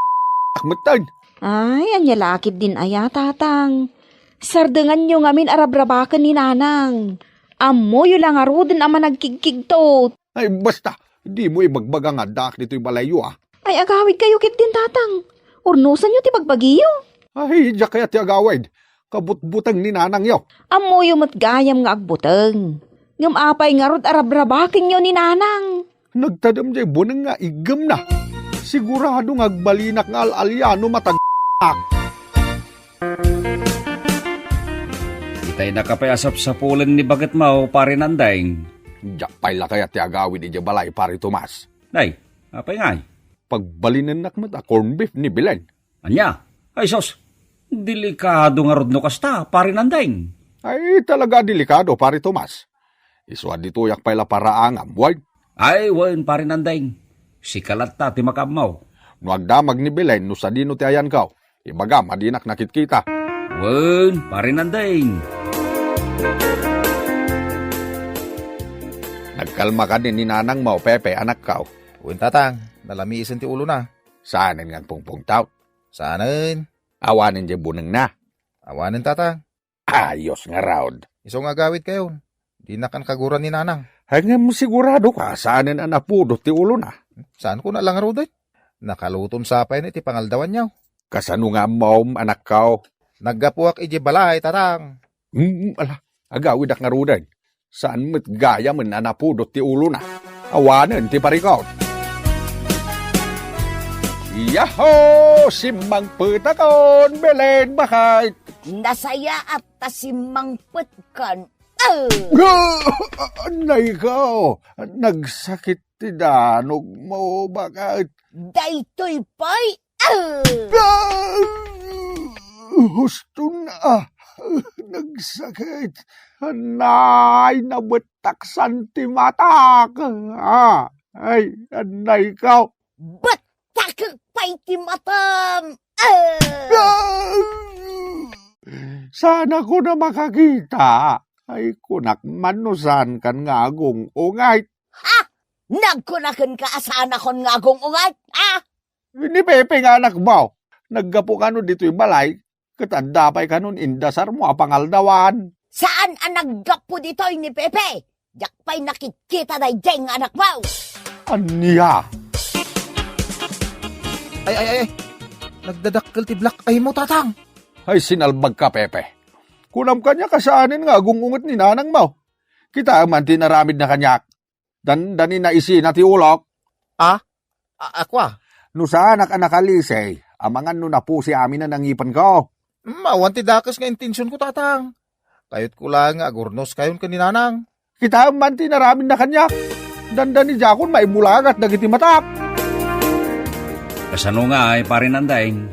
metten. Ay, ania la ketdin aya, Tatang? Sardenganyo ngamin a rabrabaken ni Nanang. Ammoyo la ngaruden a managkigkigtot. Ay, basta, dimo ibagbaga nga addaak ditoy balayyo, a. Ay, agawidkayo ketdin, Tatang. Urnosenyo ti bagbagiyo. Ay, diak kayat ti agawid. Kabutbuteng ni nanangyo. Ammoyo met gayam nga agbuteng. Ngem apay ngarud a rabrabakenyo ni Nanang? Nagtadem jay buneng nga iggemna. Sigurado nga agbalinak nga al-alia no matag-ak. Itay na ka pay a sapsapulen ni baketmo, Pare Nandeng. Diak pay la kayat ti agawid idiay balay, Pare Tomas. Nay, apay ngay? Pagbalinennak met a corned beef ni Belen. Ania? Ay sus, delikado ngarud no kasta, Pare Nandeng. Ay, talaga delikado, Pare Tomas. Isu a ditoyak pay la paraangam, wen? Ay, wen, Pare Nandeng. Sika latta ti makaammo. No agdamag ni Belen no sadino ti ayanko, ibagam a dinak nakitkita. Wen, Pare Nandeng. Nagkalma kadi ni nanangmo, Pepe, anakko? Wen, Tatang, nalamiisen ti ulona. Saanen nga agpungpungtot? Saanen. Awanen jay bunengna? Awanen, Tatang. Ayos ngarud. Isu nga agawidkayo. Dinak a nakaguran ni Nanang. Ay, ngem siguradoka, saanen a napudot ti ulona? Saanko a la ngaruden. Nakaluton sa pay iti pangaldawanyo. Kasano nga ammom, anakko? Naggapuak idiay balay, Tatang. Mm, ala, agawidak ngaruden. Saan met gayamen a napudot ti ulona. Awanen ti parikut. Yahoo! Simmangpetakon, Belen, baket. Nasayaat ta simmangpetkan. Ah! Ah! Anayko, nagsakit ti danogmo, baket. Daytoy pay. Ah! Ah! Huston, ah, nagsakit. Anay, nabettaksan ti matak. Ah, ay, anayko. Bettakek pay ti matam. Ah! Ah! Saanakon a makakita. Ay, kunak man no saankan nga agung-unget. Ha? Nagkunakenka a saanakon nga agung-unget? Ha? Ni Pepe nga anakmo, naggapu kano ditoy balay, ket adda pay kanon indasarmo a pangaldawan. Saan a naggapu ditoy ni Pepe? Diak pay nakitkita daydiay nga anakmo. Ania? Ay, ay, ay, ay. Nagdadakkel ti black eye mo, Tatang. Ay, sinalbagka, Pepe. Kunam kaniak a saanen nga agung-unget ni nanangmo. Kitaem man ti inaramidna kaniak. Dandani na isina ti ulok. Ah? A-, ako a? No saanak a nakalisi, amangan no napusi amin a nangipenko. Mm, awan ti dakes nga intensionko, Tatang. Kayatko laeng nga agurnoskayon ken ni Nanang. Kitaem man ti inaramidna kaniak. Dandani diakon maimbulagat dagiti matak. Kasano ngay, Pari Nandeng?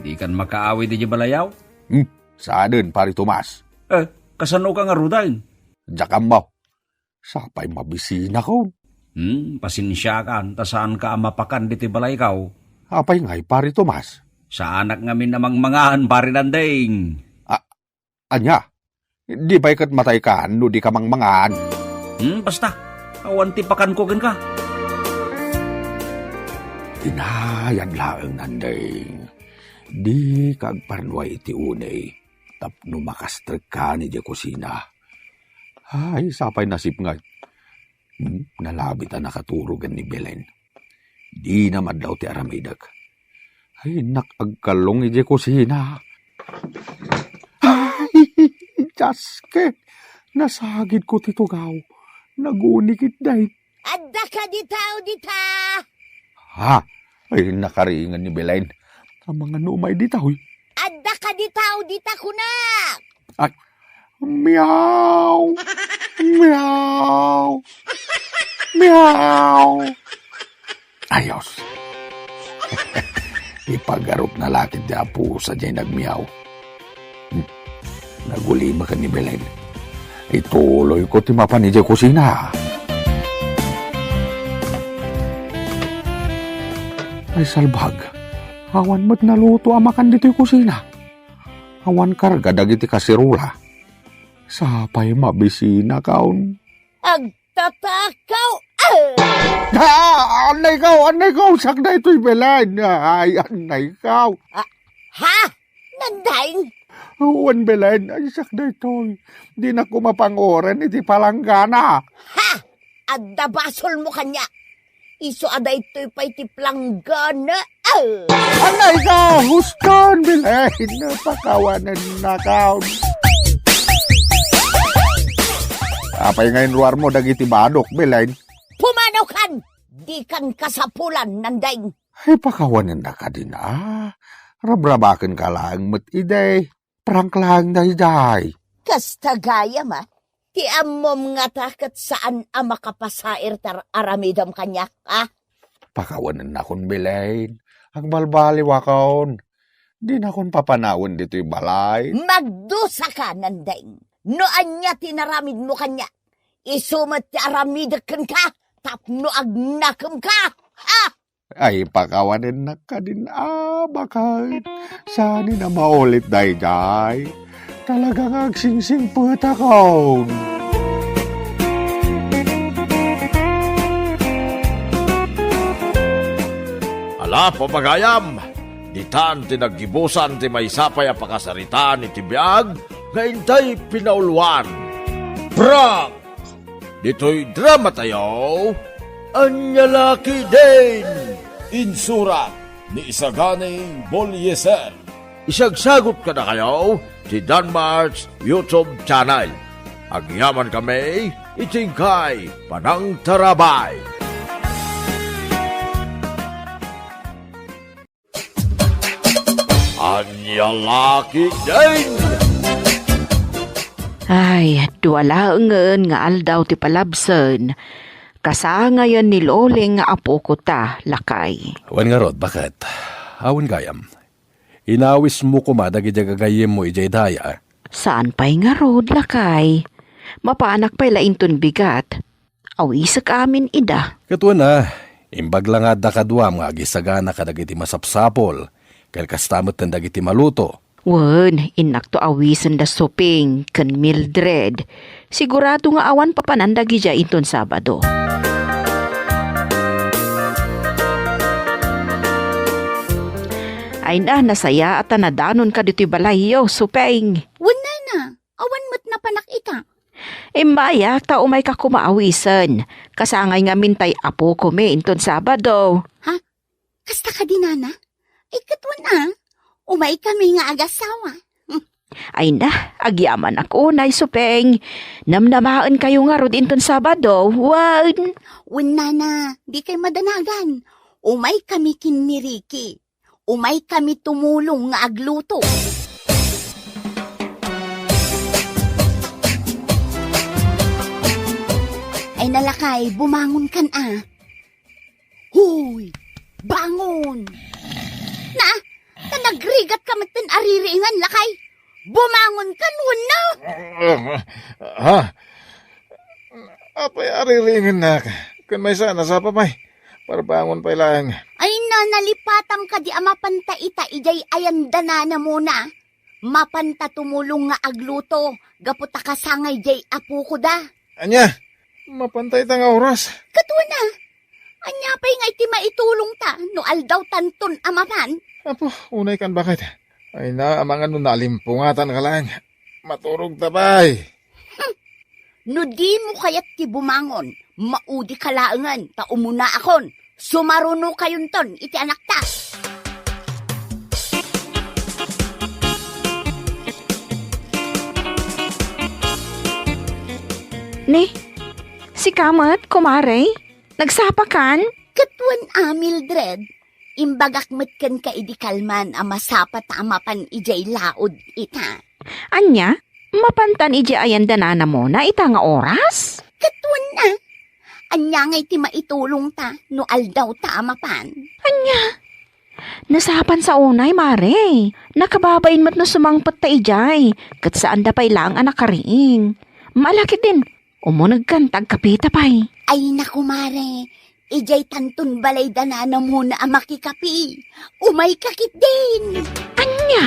Dikan makaawid idiay balayaw? Hmm, saanen, Pari Tomas. Eh, kasanoka ngaruden? Diak ammo. Sapay mabisinakon. Hmm, pasensiakan, ta saanka a mapakan ditoy balayko. Apay ngay, Pari Tomas? Saanak ngamin a mangmangan, Pari Nandeng. A-, ania? Di pay ket mataykan no dika mangmangan. Hmm, basta. Awan ti pakanko kenka. Inayad laeng, Nandeng. Dika agparnuay iti unay tapno makastrekkan idiay kusina. Ay, sapay nasipnget. Hmm, nalabit a nakaturogen ni Belen. Dina madlaw ti aramidek. Ay, innak agkallong idiay kusina. Ay, Dios ket, nasagidko ti tugaw. Naguni ketdi. Adda kadi tao dita? Ha? Ay, nakaringan ni Belen. Amangan no umay dita, hoy. Adda kadi tao dita, kunak? Ay, miau! Miau! Miau! Ayos. Ipagarupna la ketdi a pusa diay nagmiau. Hmm. Nagulima ken ni Belen. Ituloyko ti mapan idiay kusina. Ay, salbag. Awan met naluto a makan ditoy kusina. Awan karga dagiti kaserola. Sapay mabisinakon. Agtatakaw! Ah! Ah! Annaykaw! Annaykaw! Siak daytoy, Belen! Ay, annaykaw! Ah, ha? Nandeng? Wen, Belen, ay, siak daytoy. Dinak koma panguren iti palanggana. Ha? Adda basolmo kaniak. Isu a daytoy pay ti palanggana. Ah! Annaykaw! Huston, Belen! Pakawanennakaw. Apay nga inruarmo dagiti badok, Belen? Pumanaw kan! Dikan kasapulan, Nandeng. Ay, pakawanennak kadin a. Rabrabakenka laeng met idi. Prank laeng daydiay. Kasta gayam a. Ti ammom ngata ket saan a makapasair ti ar-, aramidem kaniak, a? Pakawanennakon, Belen. Agbalbaliwakon. Dinakon papanawen ditoy balay. Magdusaka, Nandeng. No ania ti inaramidmo kaniak, isu met ti aramidek kenka tapno agnakemka. Ha? Ay, pakawanennak kadin a, baket. Saan a maulit daydiay. Talaga nga agsingsingpetakon. Ala, papagayam, ditan ti naggibusan ti maysa pay a pakasaritaan iti biag nga intay pinauluan. Prank! Ditoy dramatayo, Ania La Ketdin! Insurat ni Isagani Bolieser. Isagsagut kadakayo ti Danmark's YouTube channel. Agyamankami iti inkay panangtarabay. Ania La Ketdin! Ay, dua laengen nga aldaw ti palabsen. Kasangayen ni Loling nga apoko ta, lakay. Wen ngarud, baket? Awan gayam. Inawismo koma dagiti gagayyemmo idiay daya. Saan pay ngarud, lakay? Mapanak pay la inton bigat. Awisek amin ida. Ket wen a, imbag la nga adda kaduam nga agisagana kadagiti masapsapul, ken kasta metten dagiti maluto. Wen, innakto awisen da Suping ken Mildred. Sigurado nga awan papanan dagidiay inton Sabado. Ay na, nasayaat a nadanonka ditoy balayyo, Suping. Wen, nana, awan met napanak ita. Immayak ta umayka koma awisen. Kasangay ngamin tay apokomi inton Sabado. Ha? Kasta kadi, nana? Ay, ket wen a. Umaykami nga agasawa. Ay na, agyamanak unay, Suping. Namnamaenkayo ngarud inton Sabado, wen? Wen, nana, dikay madanagan. Umaykami ken ni Ricky. Umaykami tumulong nga agluto. Lakay, bumangon kan a. Huy! Bangon! Na, ta nagrigat ka met ten aririingan, lakay. Bumangon kan wenno? Ha? Apay aririingan nak? Ken maysa, nasapa pay. Parbangon pay laeng. Ay na, nalipatam kadi a mapanta ita idiay ayan da nanamona. Mapanta tumulong nga agluto, gapu ta kasangay diay apoko da. Ania? Mapanta ita nga oras? Katuana. Ania pay nga iti maitulong ta no aldaw tanton a mapan? Apo, unay kan baket. Ay na, amangan no nalimpungatan ka laeng. Maturog ta pay. Hmm. No dimo kayat ti bumangon, maudi ka laengen ta umuna akon. Sumaruno kayonton iti anakta. Ni, sika met, kumare? Nagsapa kan? Katuan a, Mildred. Imbagak met kenka idi kalman a masapa ta a mapan idiay laod ita. Ania? Mapantan idiay ayan da nanamona ita nga oras? Katuan a. Ania ngay ti maitulong ta no aldaw ta a mapan? Ania? Nasapan sa unay, mare. Nakababain met no sumangpet ta idiay, ket saan da pay laeng a nakariing. Malakit din, umuneg kan ta agkapita pay. Ay, naku, mare. Idiay tanton balay da nanamona a makikapi. Umay ka ketdin. Ania?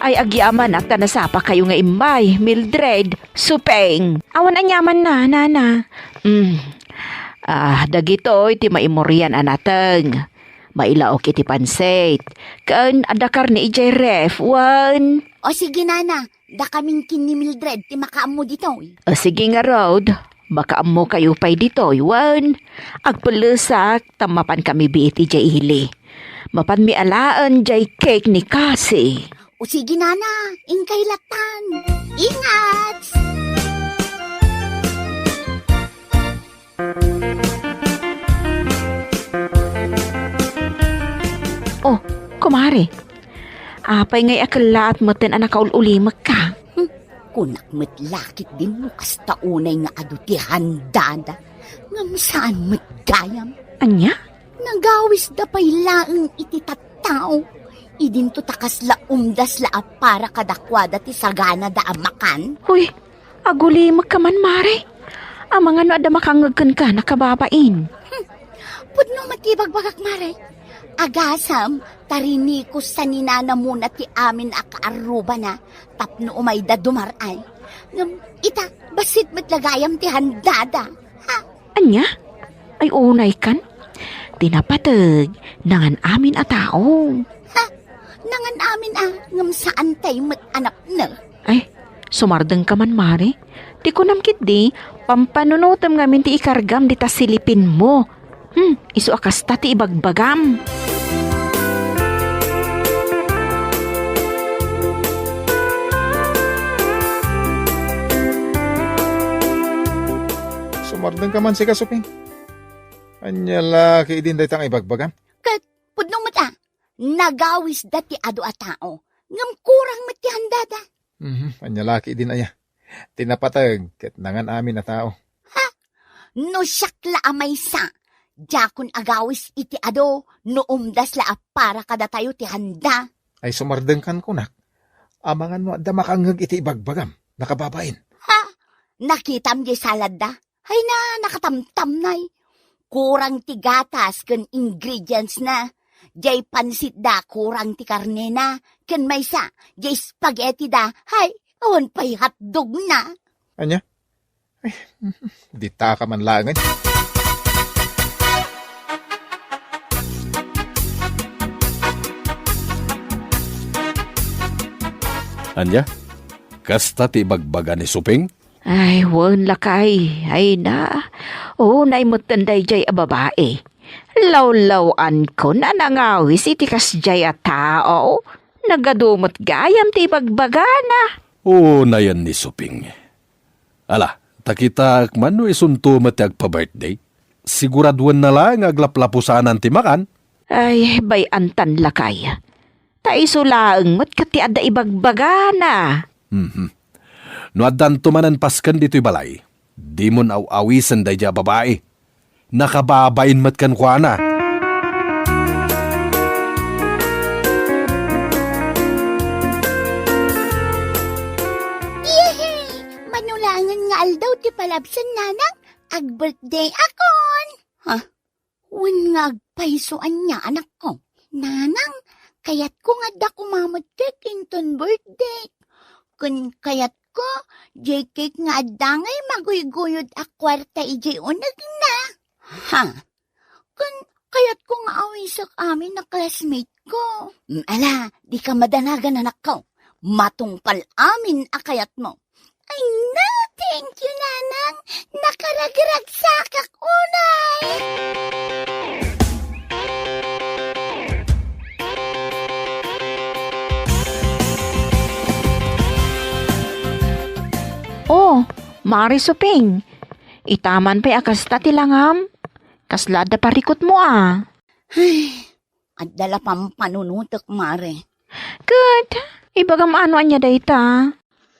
Ay, agyamanak ta nasapa kayo nga immay, Mildred, Supeng. Awan aniaman na, nana. Mm. Ah, dagitoy ti maimurian a nateng. Mailaok iti pansit. Ken adda karne idiay ref, wen? O sige, nana. Dakamin ken ni Mildred ti makaammo ditoy. O sige ngarud, makaammo kayo pay ditoy, wen? Agpellesak, ta mapan kami biit idiay ili. Mapanmi alaen diay cake ni Cassie. O sige, nana, inkay lattan. Ingat! Oh, kumare. Apay ngay a kellaat metten a nakaul-ulimekka? Hmm, kunak met lakit din no kasta unay nga adu ti handada. Ngem saan met gayam. Ania? Nagawisda pay laeng iti tattao. Idinto ta kasla umdas la a para kadakuada ti saganada a makan. Huy, agulimekka man, mare. Amangan no adda makangngeg kenka, nakababain. Hmm. Pudno met ti ibagbagak, mare. Agasem, ta rinikos sa ni nanamona ti amin a kaarrubana tapno umayda dumar-ay. Ngem ita, bassit met la gayam ti handada. Ha? Ania? Ay, unay kan? Ti napateg, nangan-amin a tao. Ha? Nangan-amin a, ngem saan tay met a napnek? Ay, sumardengka man, mare. Ti kunam ketdi, pampanunotem ngamin ti ikargam dita silipinmo. Hmm, isu a kasta ti ibagbagam. Sumardengka man sika, Suping. Ania la ketdin dayta nga ibagbagam? Ket pudno met a, nagawisda ti adu a tao, ngem kurang met ti handada. Mhm, ania la ketdin aya? Ti napateg ket nangan-amin a tao. Ha? No siak la a maysa, diakon agawis iti adu no umdas la a para kadatayo ti handa. Ay, sumardengkan kunak. Amangan no adda makangngeg iti ibagbagam, nakababain. Ha? Nakitam di saladda? Ay na, nakatamtamnay. Kurang ti gatas ken ingredients na. Jay pansit da, kurang ti karne na. Ken maysa, jay spaghetti da. Hay, awan pay hotdog na. Ania? Ay, ditaka man laengen. Ania? Kasta ti ibagbaga ni Suping? Ay, wen lakay. Ay na. Unay metten dayjay a babai. Lawlaw-ankon a nangawis iti kasjay a tao. Nagadu met gayam ti ibagbagana. Unayen ni Suping. Ala, ta kitak man no isunto met ti agpa-birthday. Siguraduenna laeng nga aglaplapusanan ti makan. Ay, bay-antan lakay. Ta isu laeng met ket ti adda ibagbagana. Mhm. No addanto manen pasken ditoy balay, dimon aw-awisen daydiay a babai. Nakababain met kenkuana. Yehey! Mano laengen nga aldaw ti palabsen, nanang, ag-birthday akon. Ha? Wen nga agpayso ania, anakko. Nanang, kayatko nga adda koma met cake inton birthday. Ken kayatko, diay cake nga adda ngay maguyguyod a kuarta idiay unegna. Ha? Ken kayatko nga awisek amin a classmate ko. Mm, ala, dika madanagan, anakko. Matungpal amin a kayatmo. Ay na, thank you, nanang. Nakaragragsakak unay. Oh, Mari Suping. Ita man pay a kasta ti langam. Kasla adda parikutmo a. Ay, adda la pampanunotek, Mare. Ket, ibagam ano ania dayta?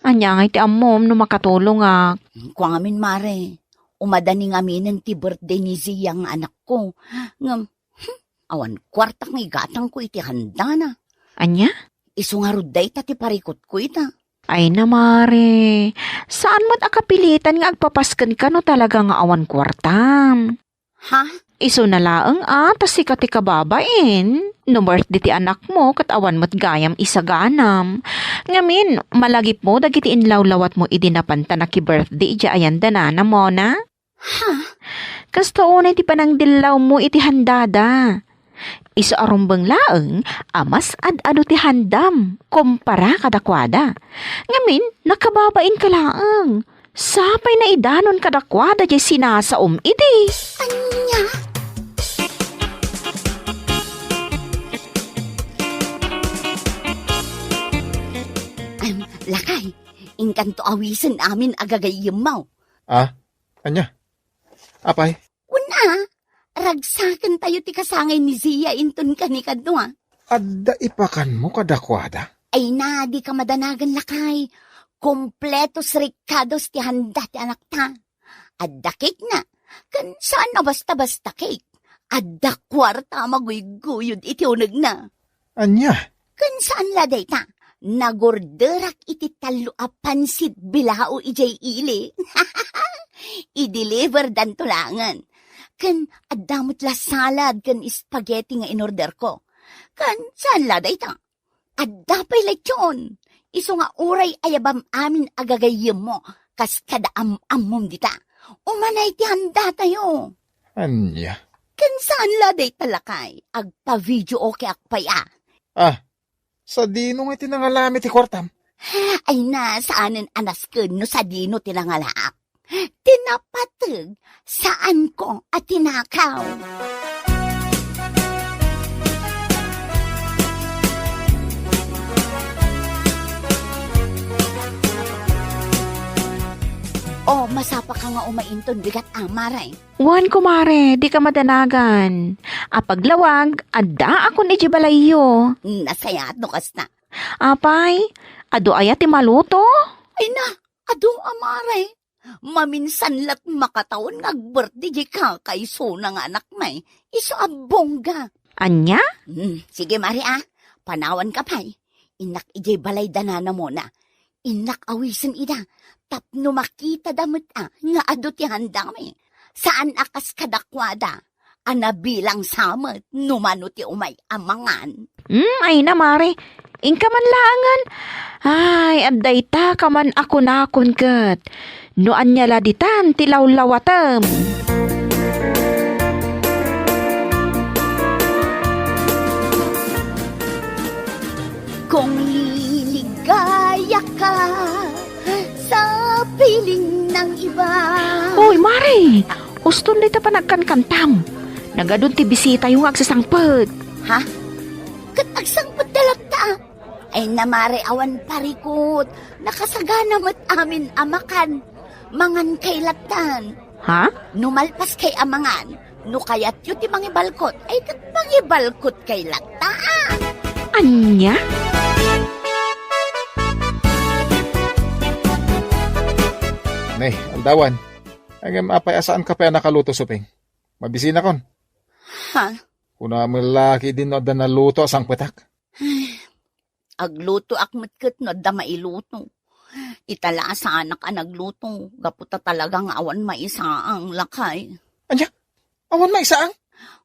Ania ngay ti ammom no makatulongak? Kua ngamin, Mare, umadani ngaminen ti birthday ni Zia nga anakko. Ngem, hmm, awan kuarta nga igatangko iti handana. Ania? Isu ngarud dayta ti parikutko ita. Ay na, Mare, saan met a kapilitan nga agpapaskenka no talaga nga awan kuartam. Ha? Isuna laeng a ta sika ti kababain. No birthday ti anakmo ket awan met gayam isaganam. Ngamin, malagipmo dagiti inlawlawatmo idi napanta naki-birthday idiay ayan da nana, Mona? Ha? Kasta unay ti panangdillawmo iti handada. Isu a rumbeng laeng a mas ad-adu ti handam kumpara kadakuada. Ngamin, nakababainka laeng. Sapay naidanon kadakuada diay sinasaom idi. Ania? Em, lakay, inkanto awisen amin a gagayyemmo. Ah, ania? Apay? Wen a, ragsakentayo ti kasangay ni Zia inton kanikadua. Adda ipakanmo kadakuada? Ay na, dika madanagan, lakay. Kompletos rikados ti handa ti anakta. Adda cake na, ken saan a basta-basta cake. Adda kuarta a maguyguyod iti unegna. Ania? Ken saan la dayta, nagorderak iti tallo a pansit bilao idiay ili. I-deliver danto laengen. Ken adda met la salad ken spaghetti nga inorderko. Ken saan la dayta, adda pay lechon. Isu nga uray ayabam amin a gagayyemmo, kas kada am-ammom dita. Umanay ti handatayo. Ania? Ken saan la dayta, lakay, agpa-video okay ak pay a. Ah, sadino nga ti nangalami ti kuartam? Ay na, saanen a nasken no sadino ti nangalaak. Ti napateg, saanko a tinakaw. O, masapaka nga umainton bigat, amare. Wen, kumare, dika madanagan. A paglawag, addaakon idiay balayyo. Nasayaat no kasta. Apay, adu aya ti maluto? Ay na, adu, amare. Maminsan la't makatawen nga agbirthday diay kakaisuna nga anakmi. Isu a bongga. Ania? Hmm, sige, mare, a. Panawanka pay. Innak idiay balay da nana Mona. Innak awisen ida tapno makitada met a nga adu ti handami. Saan a kas kadakuada a nabilang sa met no mano ti umay a mangan. Hmm, ay na, mare. Inka man laengen. Ay, adda ita ka man a kunakon ket. No ania la ditan ti lawlawatem. Kung liligayaka sa piling ng iba. Hoy, mare! Uston dayta panagkankantam. Nagadun ti bisitayo nga agsasangpet. Ha? Ket agsangpet da latta? Ay na, mare, awan parikut. Nakasagana met amin a makan. Mangan kay lattan. Ha? No malpas kay a mangan, no kayatyo ti mangibalkot, ay ket mangibalkot kay latta. Ania? Ay, aldawan. Ngem apay a saanka pay a nakaluto, Suping? Mabisinakon. Ha? Kuna met la ketdin no adda naluto a sangpetak. Aglutoak met ket no adda mailuto. Ita la a saanak a nagluto, gapu ta talaga nga awan maisaang, lakay. Ania? Awan maisaang?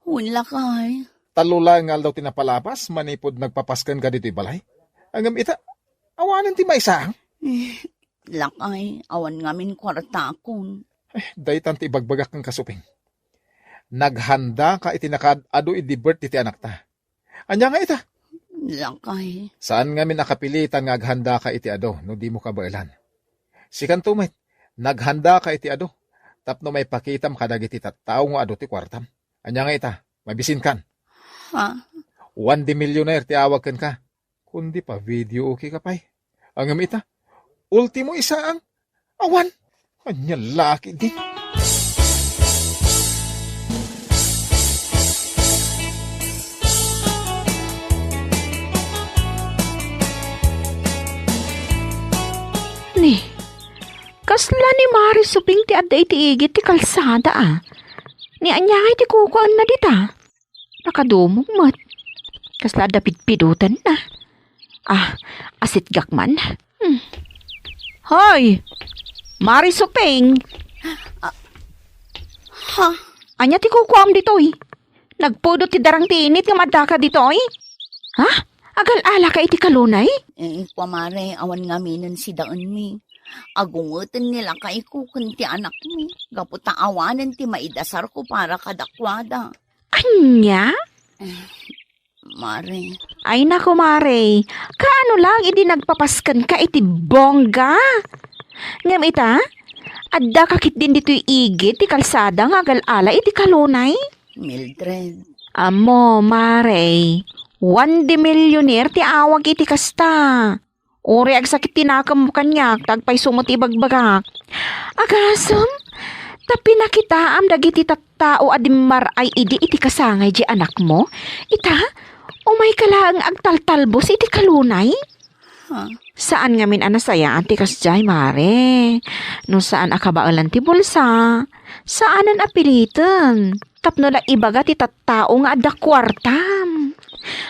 Wen, lakay. Tallo laeng nga aldaw ti napalabas manipud nagpapaskenka ditoy balay. Ngem ita, awanen ti maisaang? Eh, lakay, awan ngamin kuartakon. Eh, daytan ti ibagbagak kenka, Suping. Naghandaka iti nakaad-adu idi birthday ti anakta. Ania nga ita? Lakay. Saan ngamin a kapilitan nga aghandaka iti adu no dimo kabaelan. Sikanto met, naghandaka iti adu tapno maipakitam kadagiti tattao nga adu ti kuartam. Ania nga ita? Mabisinkan? Ha? Juan de Millionaire ti awag kenka. Kundi pa video okay ka pay. Ngem ita, ultimo isaang. Awan. Ania la ketdi? Ni, kasla ni Mare Suping ti adda iti igid ti kalsada, a? Ni ania nga iti kukuaenna dita? Nakadumog met. Kasla adda pidpidotenna. Ah, asitgak man. Hmm. Hoy! Mare Suping! Ah, ha? Ania ti kukuam ditoy? Nagpudot ti darang ti init ngem addaka ditoy? Ha? Agal-alaka iti kalunay? Eh, kua, Mare, awan ngaminen sidaenmi. Agungeten ni lakayko ken ti anakmi, gapu ta awanen ti maidasarko para kadakuada. Ania? Mare. Ay, naku, Mare. Kaano lang idi nagpapaskenka iti bongga? Ngem ita, addaka ketdin ditoy igid ti kalsada nga agal-ala iti kalunay? Mildred. Ammo, Mare. Juan de Millionaire ti awag iti kasta. Uray agsakit ti nakemmo kaniak, ta agpayso met ti ibagbagak. Agasem, ta pinakitaam dagiti tattao a dimmar-ay idi iti kasangay diay anakmo. Ita, umayka laeng agtaltalbos iti kalunay. Ha? Saan ngamin a nasayaan ti kasdiay, Mare. No saan a kabaelan ti bulsa, saanen a piliten. Tapno la ibaga ti tattao nga adda kuartam.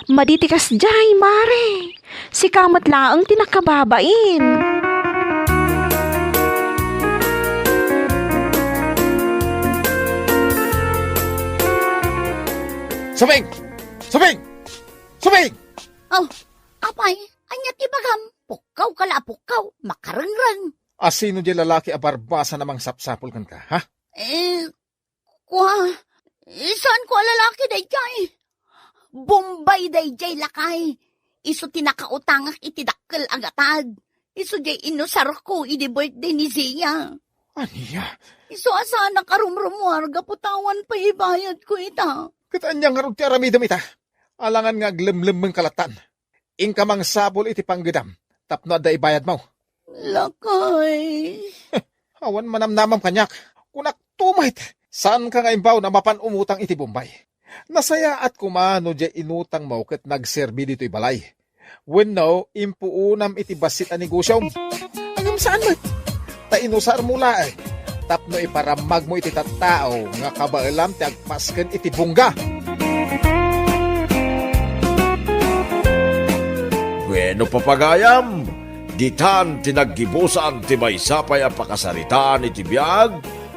Madi ti kasdiay, Mare. Sika met laeng ti nakababain. Suping! Suping! Suping! Oh, apay, ania ti bagam? Pukkawka la a pukkaw, makarengreng. A sino diay lalaki a barbasan a mangsapsapul kenka, ha? Eh, kua, saan ko a lalaki daydiay? Bombay daydiay, lakay. Isu ti nakautangak iti dakkel a gatad. Isu diay inusarko idi birthday ni Zia. Ania? Isu a saanak a rumrumuar gapu ta awan pay ibayadko ita. Ket ania ngarud ti aramidem ita? Alangan nga aglemlemmengka lattan. Inka mangsapul iti panggedam tapno adda ibayadmo. Lakay. Awan manamnamam kaniak. Kunakto met, saanka nga imbaon a mapan umutang iti Bombay. Nasayaat koma no diay inutangmo ket nagserbi ditoy balay. Wenno, impuonam iti bassit a negosiom. Ngem saan met. Ta inusarmo laeng tapno iparammagmo iti tattao nga kabaelam ti agpasken iti bongga. Bueno, papagayam, ditan ti naggibusan ti maysa pay a pakasaritaan iti biag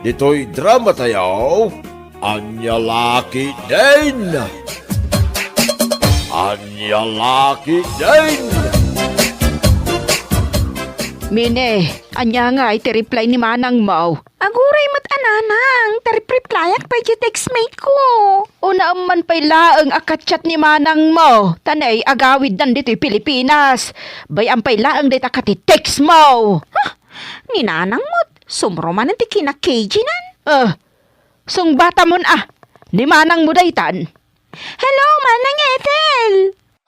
ditoy drama tayo. Ania la ketdin? Ania la ketdin? Mine, ania ngay ti reply ni manangmo? Aguray met a nanang, ta repreplyak pay ti textmate ko. Unaem man pay laeng a ka-chat ni manangmo, ta nay agawiddan ditoy Pilipinas. Bay-am pay laeng dayta ket ti textmo. Ha? Ni nanang met, sumro manen ti kina-K G nan. Eh, sungbatamon a, ni manangmo daytan. Hello, Manang Ethel!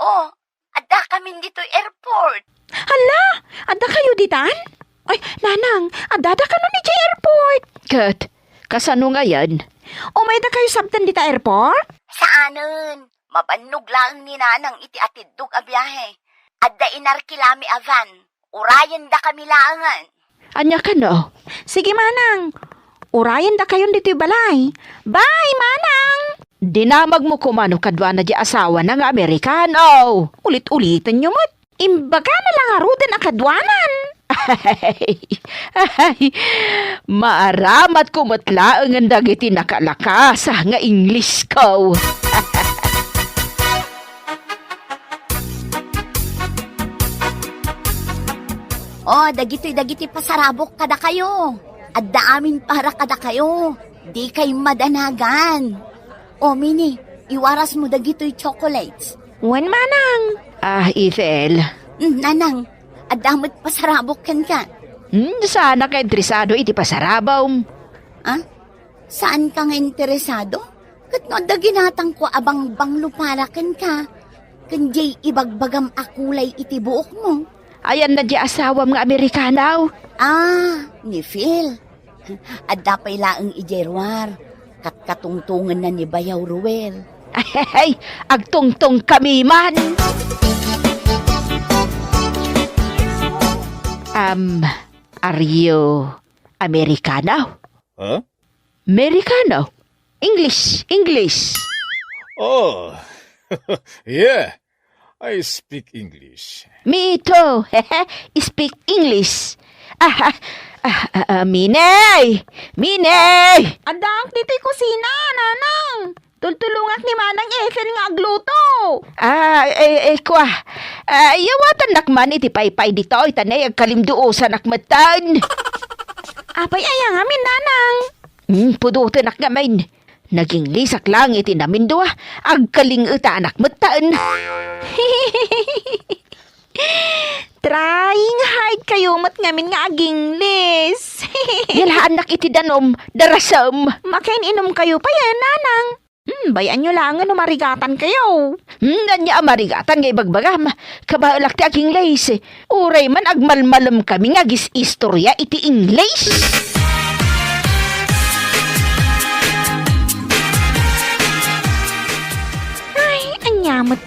Oh, addakamin ditoy airport. Hala, addakayo ditan? Ay, nanang, addada kano idiay airport? Ket, kasano ngayen? Umaydakayo sabten dita airport? Saanen, mabannog laeng ni nanang iti atiddog a biahe. Adda inarkilami a van, urayendakami laengen. Ania kano? Sige, manang. Urayendakayon ditoy balay. Bye, manang! Dinamagmo koma no kaduana diay asawana nga Amerikano. Ulit-ulitenyo met. Imbagana la ngaruden a kaduanan. Ay, ay, maaramatko met laengen dagiti nakalakasa nga Inglesko. O, dagitoy dagiti pasarabok kadakayo. Adda amin para kadakayo. Dikay madanagan. O, Mini, iwarasmo dagitoy chocolates. Wen, manang. Ah, Ethel. Mm, nanang, adda met pasarabok kenka. Hmm, saanak nga interesado iti pasarabawm. Ah? Saanka nga interesado? Ket no adda ginatangko a bangbanglo para kenka, ken diay ibagbagam a kulay iti buokmo. Ayanna diay asawam nga Amerikano? Ah, ni Phil. Adda pay laeng idiay ruar, katkatungtongenna ni Bayaw Ruel. Ay, agtungtongkami man. Um, are you Amerikano? Huh? Amerikano? English, English. Oh, yeah. I speak English. Me too. Speak English. Ah, ah, ah, ah, Minay! Minay! Addaak ditoy kusina, nanang. Tultulongak ni Manang Ethel nga agluto. Ah, eh, eh, kwa. Ah, yawatannak man iti paypay ditoy, ta nay agkalimduosanak metten. Apay aya ngamin, nanang? Hmm, pudotenak ngamin. Nag-Inglesak lang iti namindua, agkaling-etanak metten. Trying hard kayo met ngamin nga ag-Ingles. Yalhaannak iti danum, darasem. Makain-inum kayo pay, nanang. Hmm, bay-anyo laengen no marigatan kayo. Hmm, ania a marigatan nga ibagbagam? Kabaelak ti ag-Ingles. Uray man agmalmalem kami nga agis-istoria iti Ingles. Ay, ania met?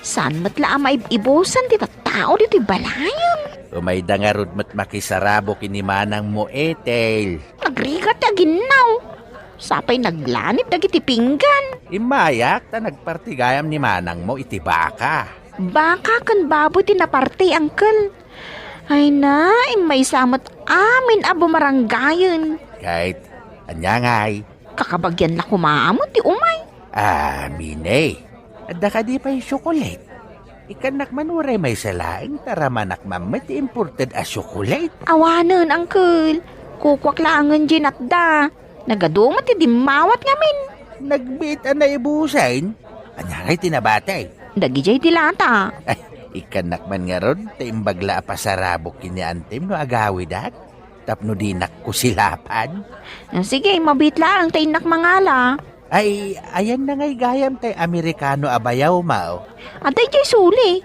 Saan met la a maib-ibusan ti tattao ditoy balayen? Umayda ngarud met makisarabok ken ni manangmo, Ethel. Nagrigat ti aginnaw. Sapay naglanib dagiti pinggan. Immayak ta nagparti gayam ni manangmo iti baka. Baka ken baboy ti naparti, uncle. Ay na, immaysa met amin a bumarangayen. Ket, ania ngay? Kakabagian la koma met ti umay. Ah, Mine, adda kadi pay tsokolate? Ikkannak man uray maysa laeng ta ramanak man met ti imported a tsokolate. Awanen, uncle. Kukuak laengen diay natda. Nagadu met ti dimmawat ngamin. Nagbiit a naibusen? Ania ngay ti nabati? Dagidiay ti lata. Ay, ikkannak man ngarud, ta imbag la a pasarabok ken ni antim no agawidak, tapno dinak kusilapan. Sige, mabiit laeng ta innak mangala. Ay, ayanna ngay gayam tay Amerikano a bayaw, Mao? Adda idiay suli.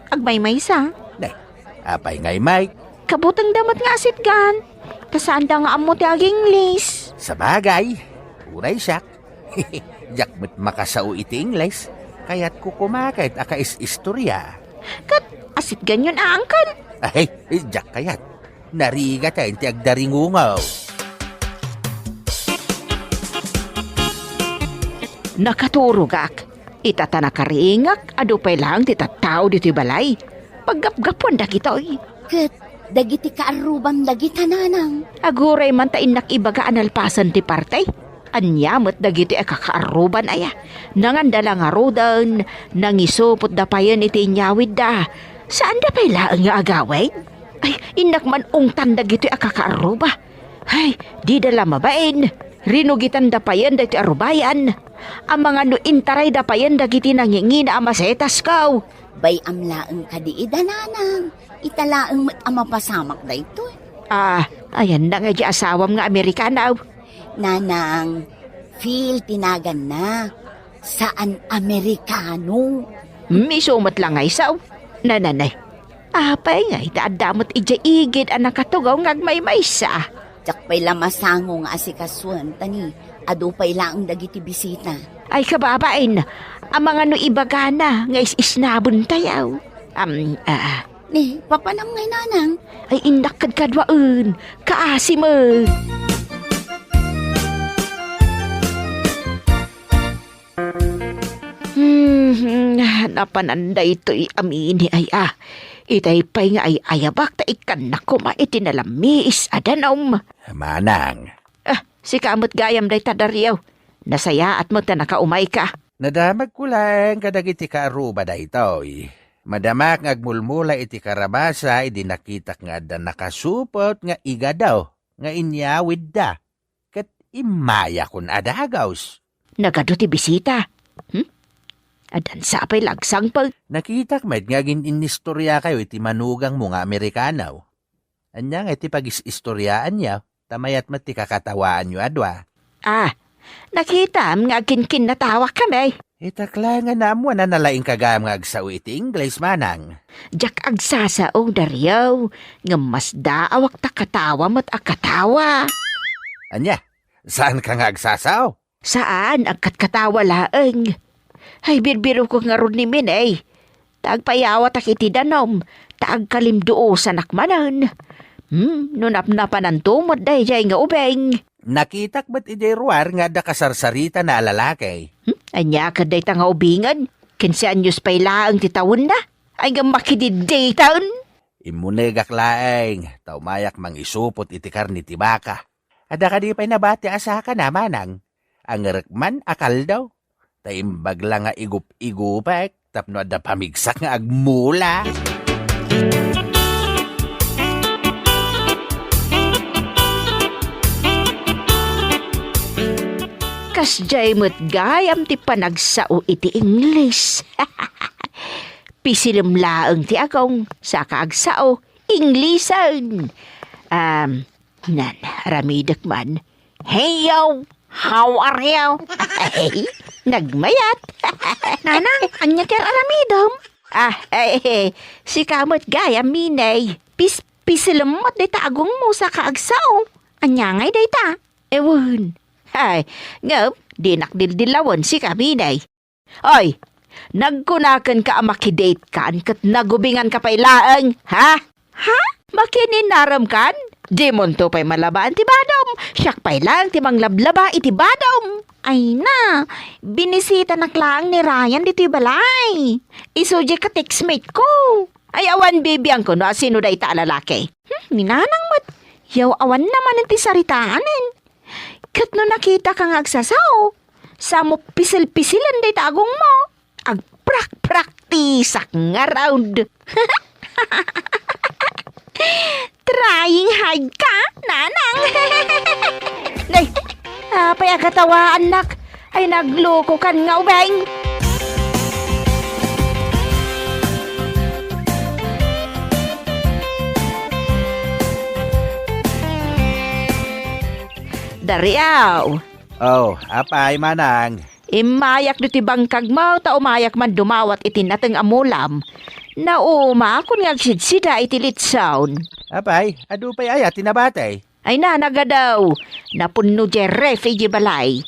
Agmaymaysa. Nay, apay ngay, Mike? Kabutengda met nga asitgan. Ta saanda nga ammo ti ag-Ingles. Sabagay, uray siak. Diak met makasao iti Ingles. Kayatko koma ket a kais-istoria. Ket asitganyon a, uncle? Ay, diak kayat. Narigat ti agdaringungaw. Nakaturogak. Ita ta nakaringak, adu pay laeng ti tattao ditoy balay. Paggapgapuan dagitoy. Ket dagiti kaarrubam dagita, nanang. Aguray man ta innak ibaga a nalpasen ti parte. Ania met dagiti a kakaarruban aya? Nanganda la ngaruden, nangisupotda payen iti inyawidda. Saanda pay laeng nga agawid? Ay, innak man ungtan dagitoy a kakaarruba. Ay, dida la mabain. Rinugitanda payen daytoy a rubayan. Amangan no intarayda payen dagiti nangingina a masetas, kaw. Bay-am laeng kadi ida, nanang. Ita laeng met a mapasamak daytoy. Ah, ayanna nga di asawam nga Amerikano. Nanang, Phil ti naganna. Saan Amerikano. Miso met la nga isu. Nananay. Apay nga ita adda met idiay igid a nakatugaw nga agmaymaysa. Diak pay la masango nga asikasuen, ta ni adu pay laeng dagiti bisita. Ay, kababain, amangan no ibagana nga is-isnabentayo. Am, ah, Ni, papanam ngay, nanang? Ay, innak kad kaduaen. Kaasi met. Hmm, napanan daytoy amin ay, ah. Itay pay nga ay-ayabak ta ikkannak koma iti nalammiis a danum. Manang. Ah, sika met gayam dayta, Dario. Nasayaat met ta nakaumayka. Nadamagko laeng kadagiti kaaruba daytoy. Madamak nga agmulmula iti karabasa idi nakitak nga adda nakasupot nga igado nga inyawidda. Ket immayakon a dagus. Nagadu ti bisita. Hmm? Addan sa pay lagsangpet. Nakitak met nga agin-innistoriakayo iti manugangmo nga Amerikano. Ania nga iti pagis-istoriaanyo, ta mayat met ti kakatawaanyo a dua. Ah, nakitam nga agkinkinnatawak kami. Itak laeng nga naammoan a nalaingka gayam nga agsao iti Ingles, manang. Diak agsasao, Dario, ngem masdaawak ta katawa met a katawa. Ania? Saanka nga agsasao? Saan, agkatkatawa laeng. Ay, birbirokok ngarud ni Minay. Ta agpayawatak iti danum, ta agkalimduosanak manen. Hmm, no napnapananto met daydiay nga ubing. Nakitak met idiay ruar nga adda kasarsaritana a lalaki. Hmm, ania ket dayta nga ubingen? Kinse anyos pay laeng ti tawenna? Ay, nga makididditan? Immunegak laeng, ta umayak mangisupot iti karne ti baka. Adda kadi pay nabati a saka, manang? Angerek man a kaldo. Ta imbag la nga igup-igupek tapno adda pamigsak nga agmula. Kasdiay met gayam ti panagsao iti Ingles. Pisilem laeng ti agong, saka agsao, Inglesen. Um, nan, aramidek man. Hey, yo! How are you? Ay, nagmayat. Nanang, ania ti ar-aramidem? Ah, ay, sika met gayam, Minay. Pis-, pisilem met dayta agongmo saka agsao. Ania ngay dayta? Ewan. Ay, ngem, dinak dildilawen sika, Minay. Oy, nagkunakenka a makidatekan ket nagubinganka pay laeng, ha? Ha? Makininaremkan? Dimonto pay malabaan ti badom. Siak pay laeng ti manglablaba iti badom. Ay na, binisitanak laeng ni Ryan ditoy balay. Isu diay ka-textmate ko. Ay, awan bibiangko no asino dayta a lalaki. Hmm, ni Nanang met. Yaw, awan na manen ti saritaanen. Ket no nakitaka nga agsasao, samo pisil-pisilen dayta agongmo. Agprakpraktisak ngarud. Trying hard ka, Nanang. Nay, apay a katawaannak? Ay, naglokokan nga ubing. Dariaw. Oh, apay, Manang? Immayak ditoy bangkagmo, ta umayak man dumawat iti nateng a mulam. Naumakon nga agsidsida iti litson. Apay, adu pay aya ti nabati? Ay na, nagadaw. Napunno diay ref idiay balay.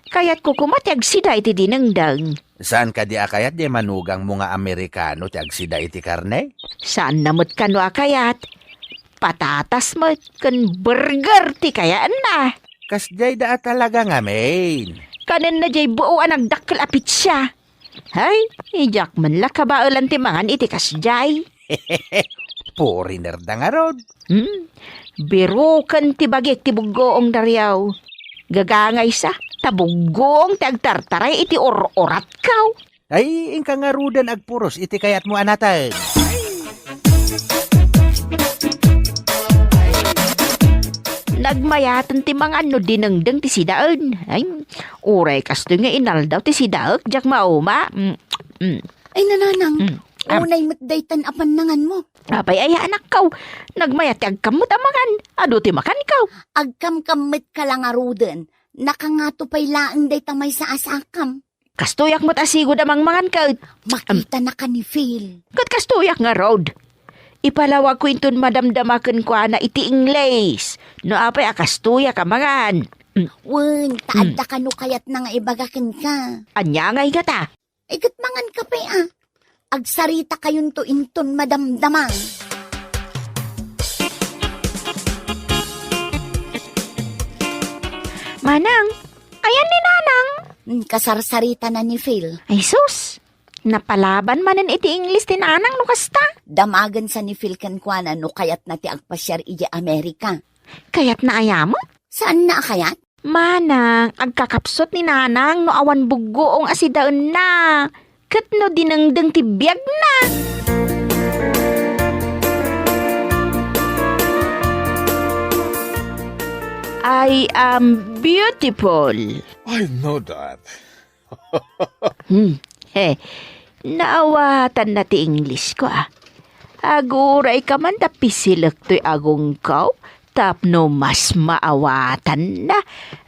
Kayatko koma ti agsida iti dinengdeng. Saan kadi a kayat diay manugangmo nga Amerikano ti agsida iti karne? Saanna met kano a kayat. Patatas met ken burger ti kayaenna. Kasdiay da a talaga ngamin. Kanenna diay buo a nagdakkel a pitsa. Hay, diak man la kabaelan ti mangan iti kasdiay. Foreigner da ngarud. Hmm? Biroken ti bagik ti buggoong, Dariaw. Gagangaysa, ta buggoong ti agtartaray iti or-oratko. Ay, inka ngaruden agpuros iti kayatmo a nateng. Nagmayaten ti mangan no dinengdeng ti sidaen. Ay, uray kastoy nga inaldaw ti sidaek, diak mauma. Mm, mm. Ay, nanang, mm, am, unay met daytan a pannanganmo. Apay aya, anakko? Nagmayat ti agkam met a mangan. Adu ti makanko. Agkamkam met ka la ngaruden. Nakangato pay laeng dayta maysa a sakam. Kastoyak met a sigud a mangmangan ket. Makitanaka ni Phil. Ket kastoyak ngarud. Ipalawagko inton madamdama kenkuana iti Ingles. No apay a kastoyak a mangan. Mm. Wen, ta, mm, adda kano kayatna nga ibaga kenka. Ania ngay ngata? Ay, ket mangan ka pay, a. Agsaritakayon to inton madamdama. Manang, ayan ni Nanang? Hmm, kasarsaritana ni Phil. Ay sus, napalaban manen iti Ingles ti Nanang no kasta. Damagensa ni Phil kenkuana no kayatna ti agpasiar idiay Amerika. Kayatna aya met? Saanna a kayat? Manang, agkakapsut ni Nanang no awan buggoong a sidaenna. Ket no dinengdeng ti biagna. I am beautiful. I know that. Hmm. He. Naawatanna ti Inglesko, a. Aguray ka man ta pisilek toy agongko tapno mas maawatanna.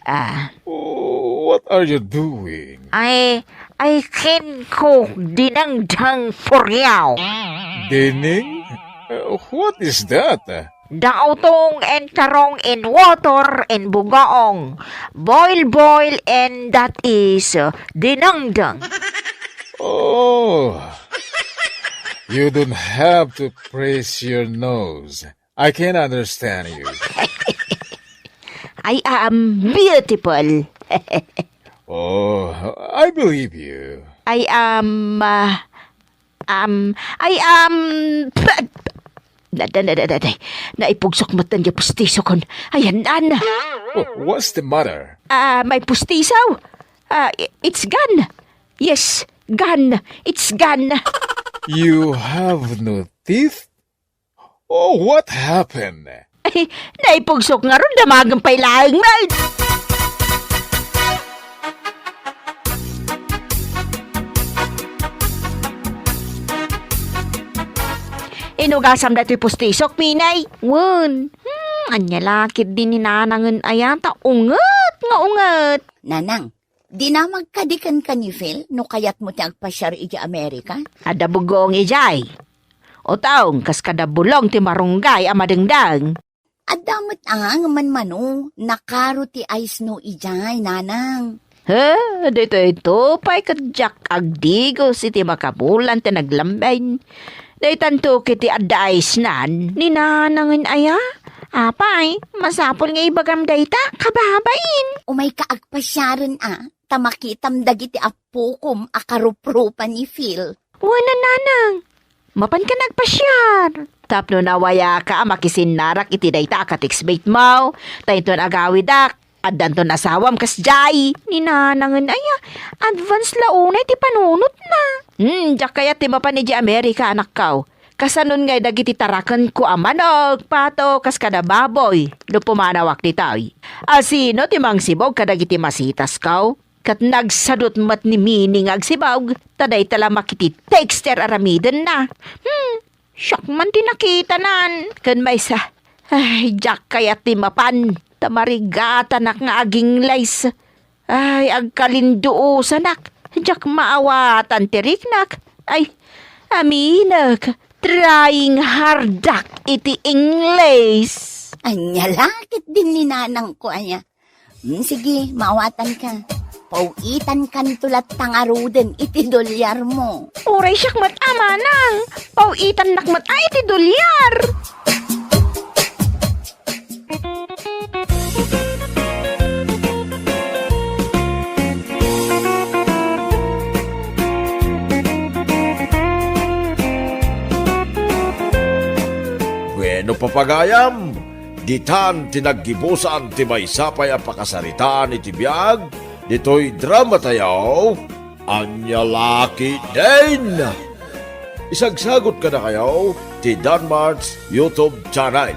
Ah. Oh, what are you doing? I, I can cook dinengdeng for you. Dining? Uh, what is that? Dautong and tarong in water in bugaong. Boil, boil, and that is, uh, dinengdeng. Oh, you don't have to praise your nose. I can understand you. I am beautiful. Oh, I believe you. I am, uh, Um, ay, um, na, na, na, na, na, naipugsok met diay pustisokon. Ayan, Nan. Oh, what's the matter? Ah, may pustisaw. Ah, i-, it's gone. Yes, gone. It's gone. You have no teeth? Oh, what happened? Ay, naipugsok ngarud, damagen pay laeng met. Inugasam daytoy pustisok, Minay? Wen. Hmm, ania la ketdi ni Nanangen aya, ta unget nga unget. Nanang, dinamag kadi kenka ni Phil no kayatmo ti agpasiar idiay Amerika? Adda buggoong idiay. Utong, kas kada bulong ti marunggay a madengdeng. Adda met a nga manmano, nakaro ti ice snow idiay, Nanang. He, ditoy to pay ket diak agdigos iti makabulan ti naglambeng. Daytanto ket ti adda ice snow ni Nanangen aya? Apay, masapul nga ibagam dayta, kababain. Umayka agpasiaren a, ta makitam dagiti appokom a karuprupa ni Phil. Wen, Nanang, mapanka agpasiar. Tapno nawayaka a makisinnarak iti dayta a ka-textmate mo, ta inton agawidak, addanton asawam kasdiay. Ni Nanangen aya, advance la unay ti panunotna. Hmm, diak kayat ti mapan idiay Amerika, anakko. Kasanon ngay dagiti tarakenko a manok, pato, kas kada baboy, no pumanawak ditoy. A sino ti mangsibog kadagiti masitasko? Ket nagsadut met ni Mini nga agsibog, ta dayta la makiti texter aramidenna. Hmm, siak man ti nakitanan. Ken maysa, ay, diak kayat ti mapan, ta marigatanak nga agingles. Ay, agkalinduosanak, diak maawatan ti riknak. Ay, aminek, trying hardak iti Ingles. Ania la ketdin ni Nanangko aya? Hmm, sige, maawatanka. Paw-itankanto latta ngaruden iti dolyarmo. Uray siak met a, Manang. Paw-itannak met a iti dolyar. Bueno, papagayam, ditan ti naggibusan ti maysa pay a pakasaritaan iti biag ditoy dramatayo, Ania la ketdin? Isagsagut kadakayo ti Danmart's YouTube channel.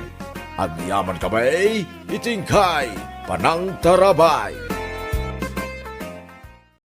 Agyamankami iti inkay panangtarabay.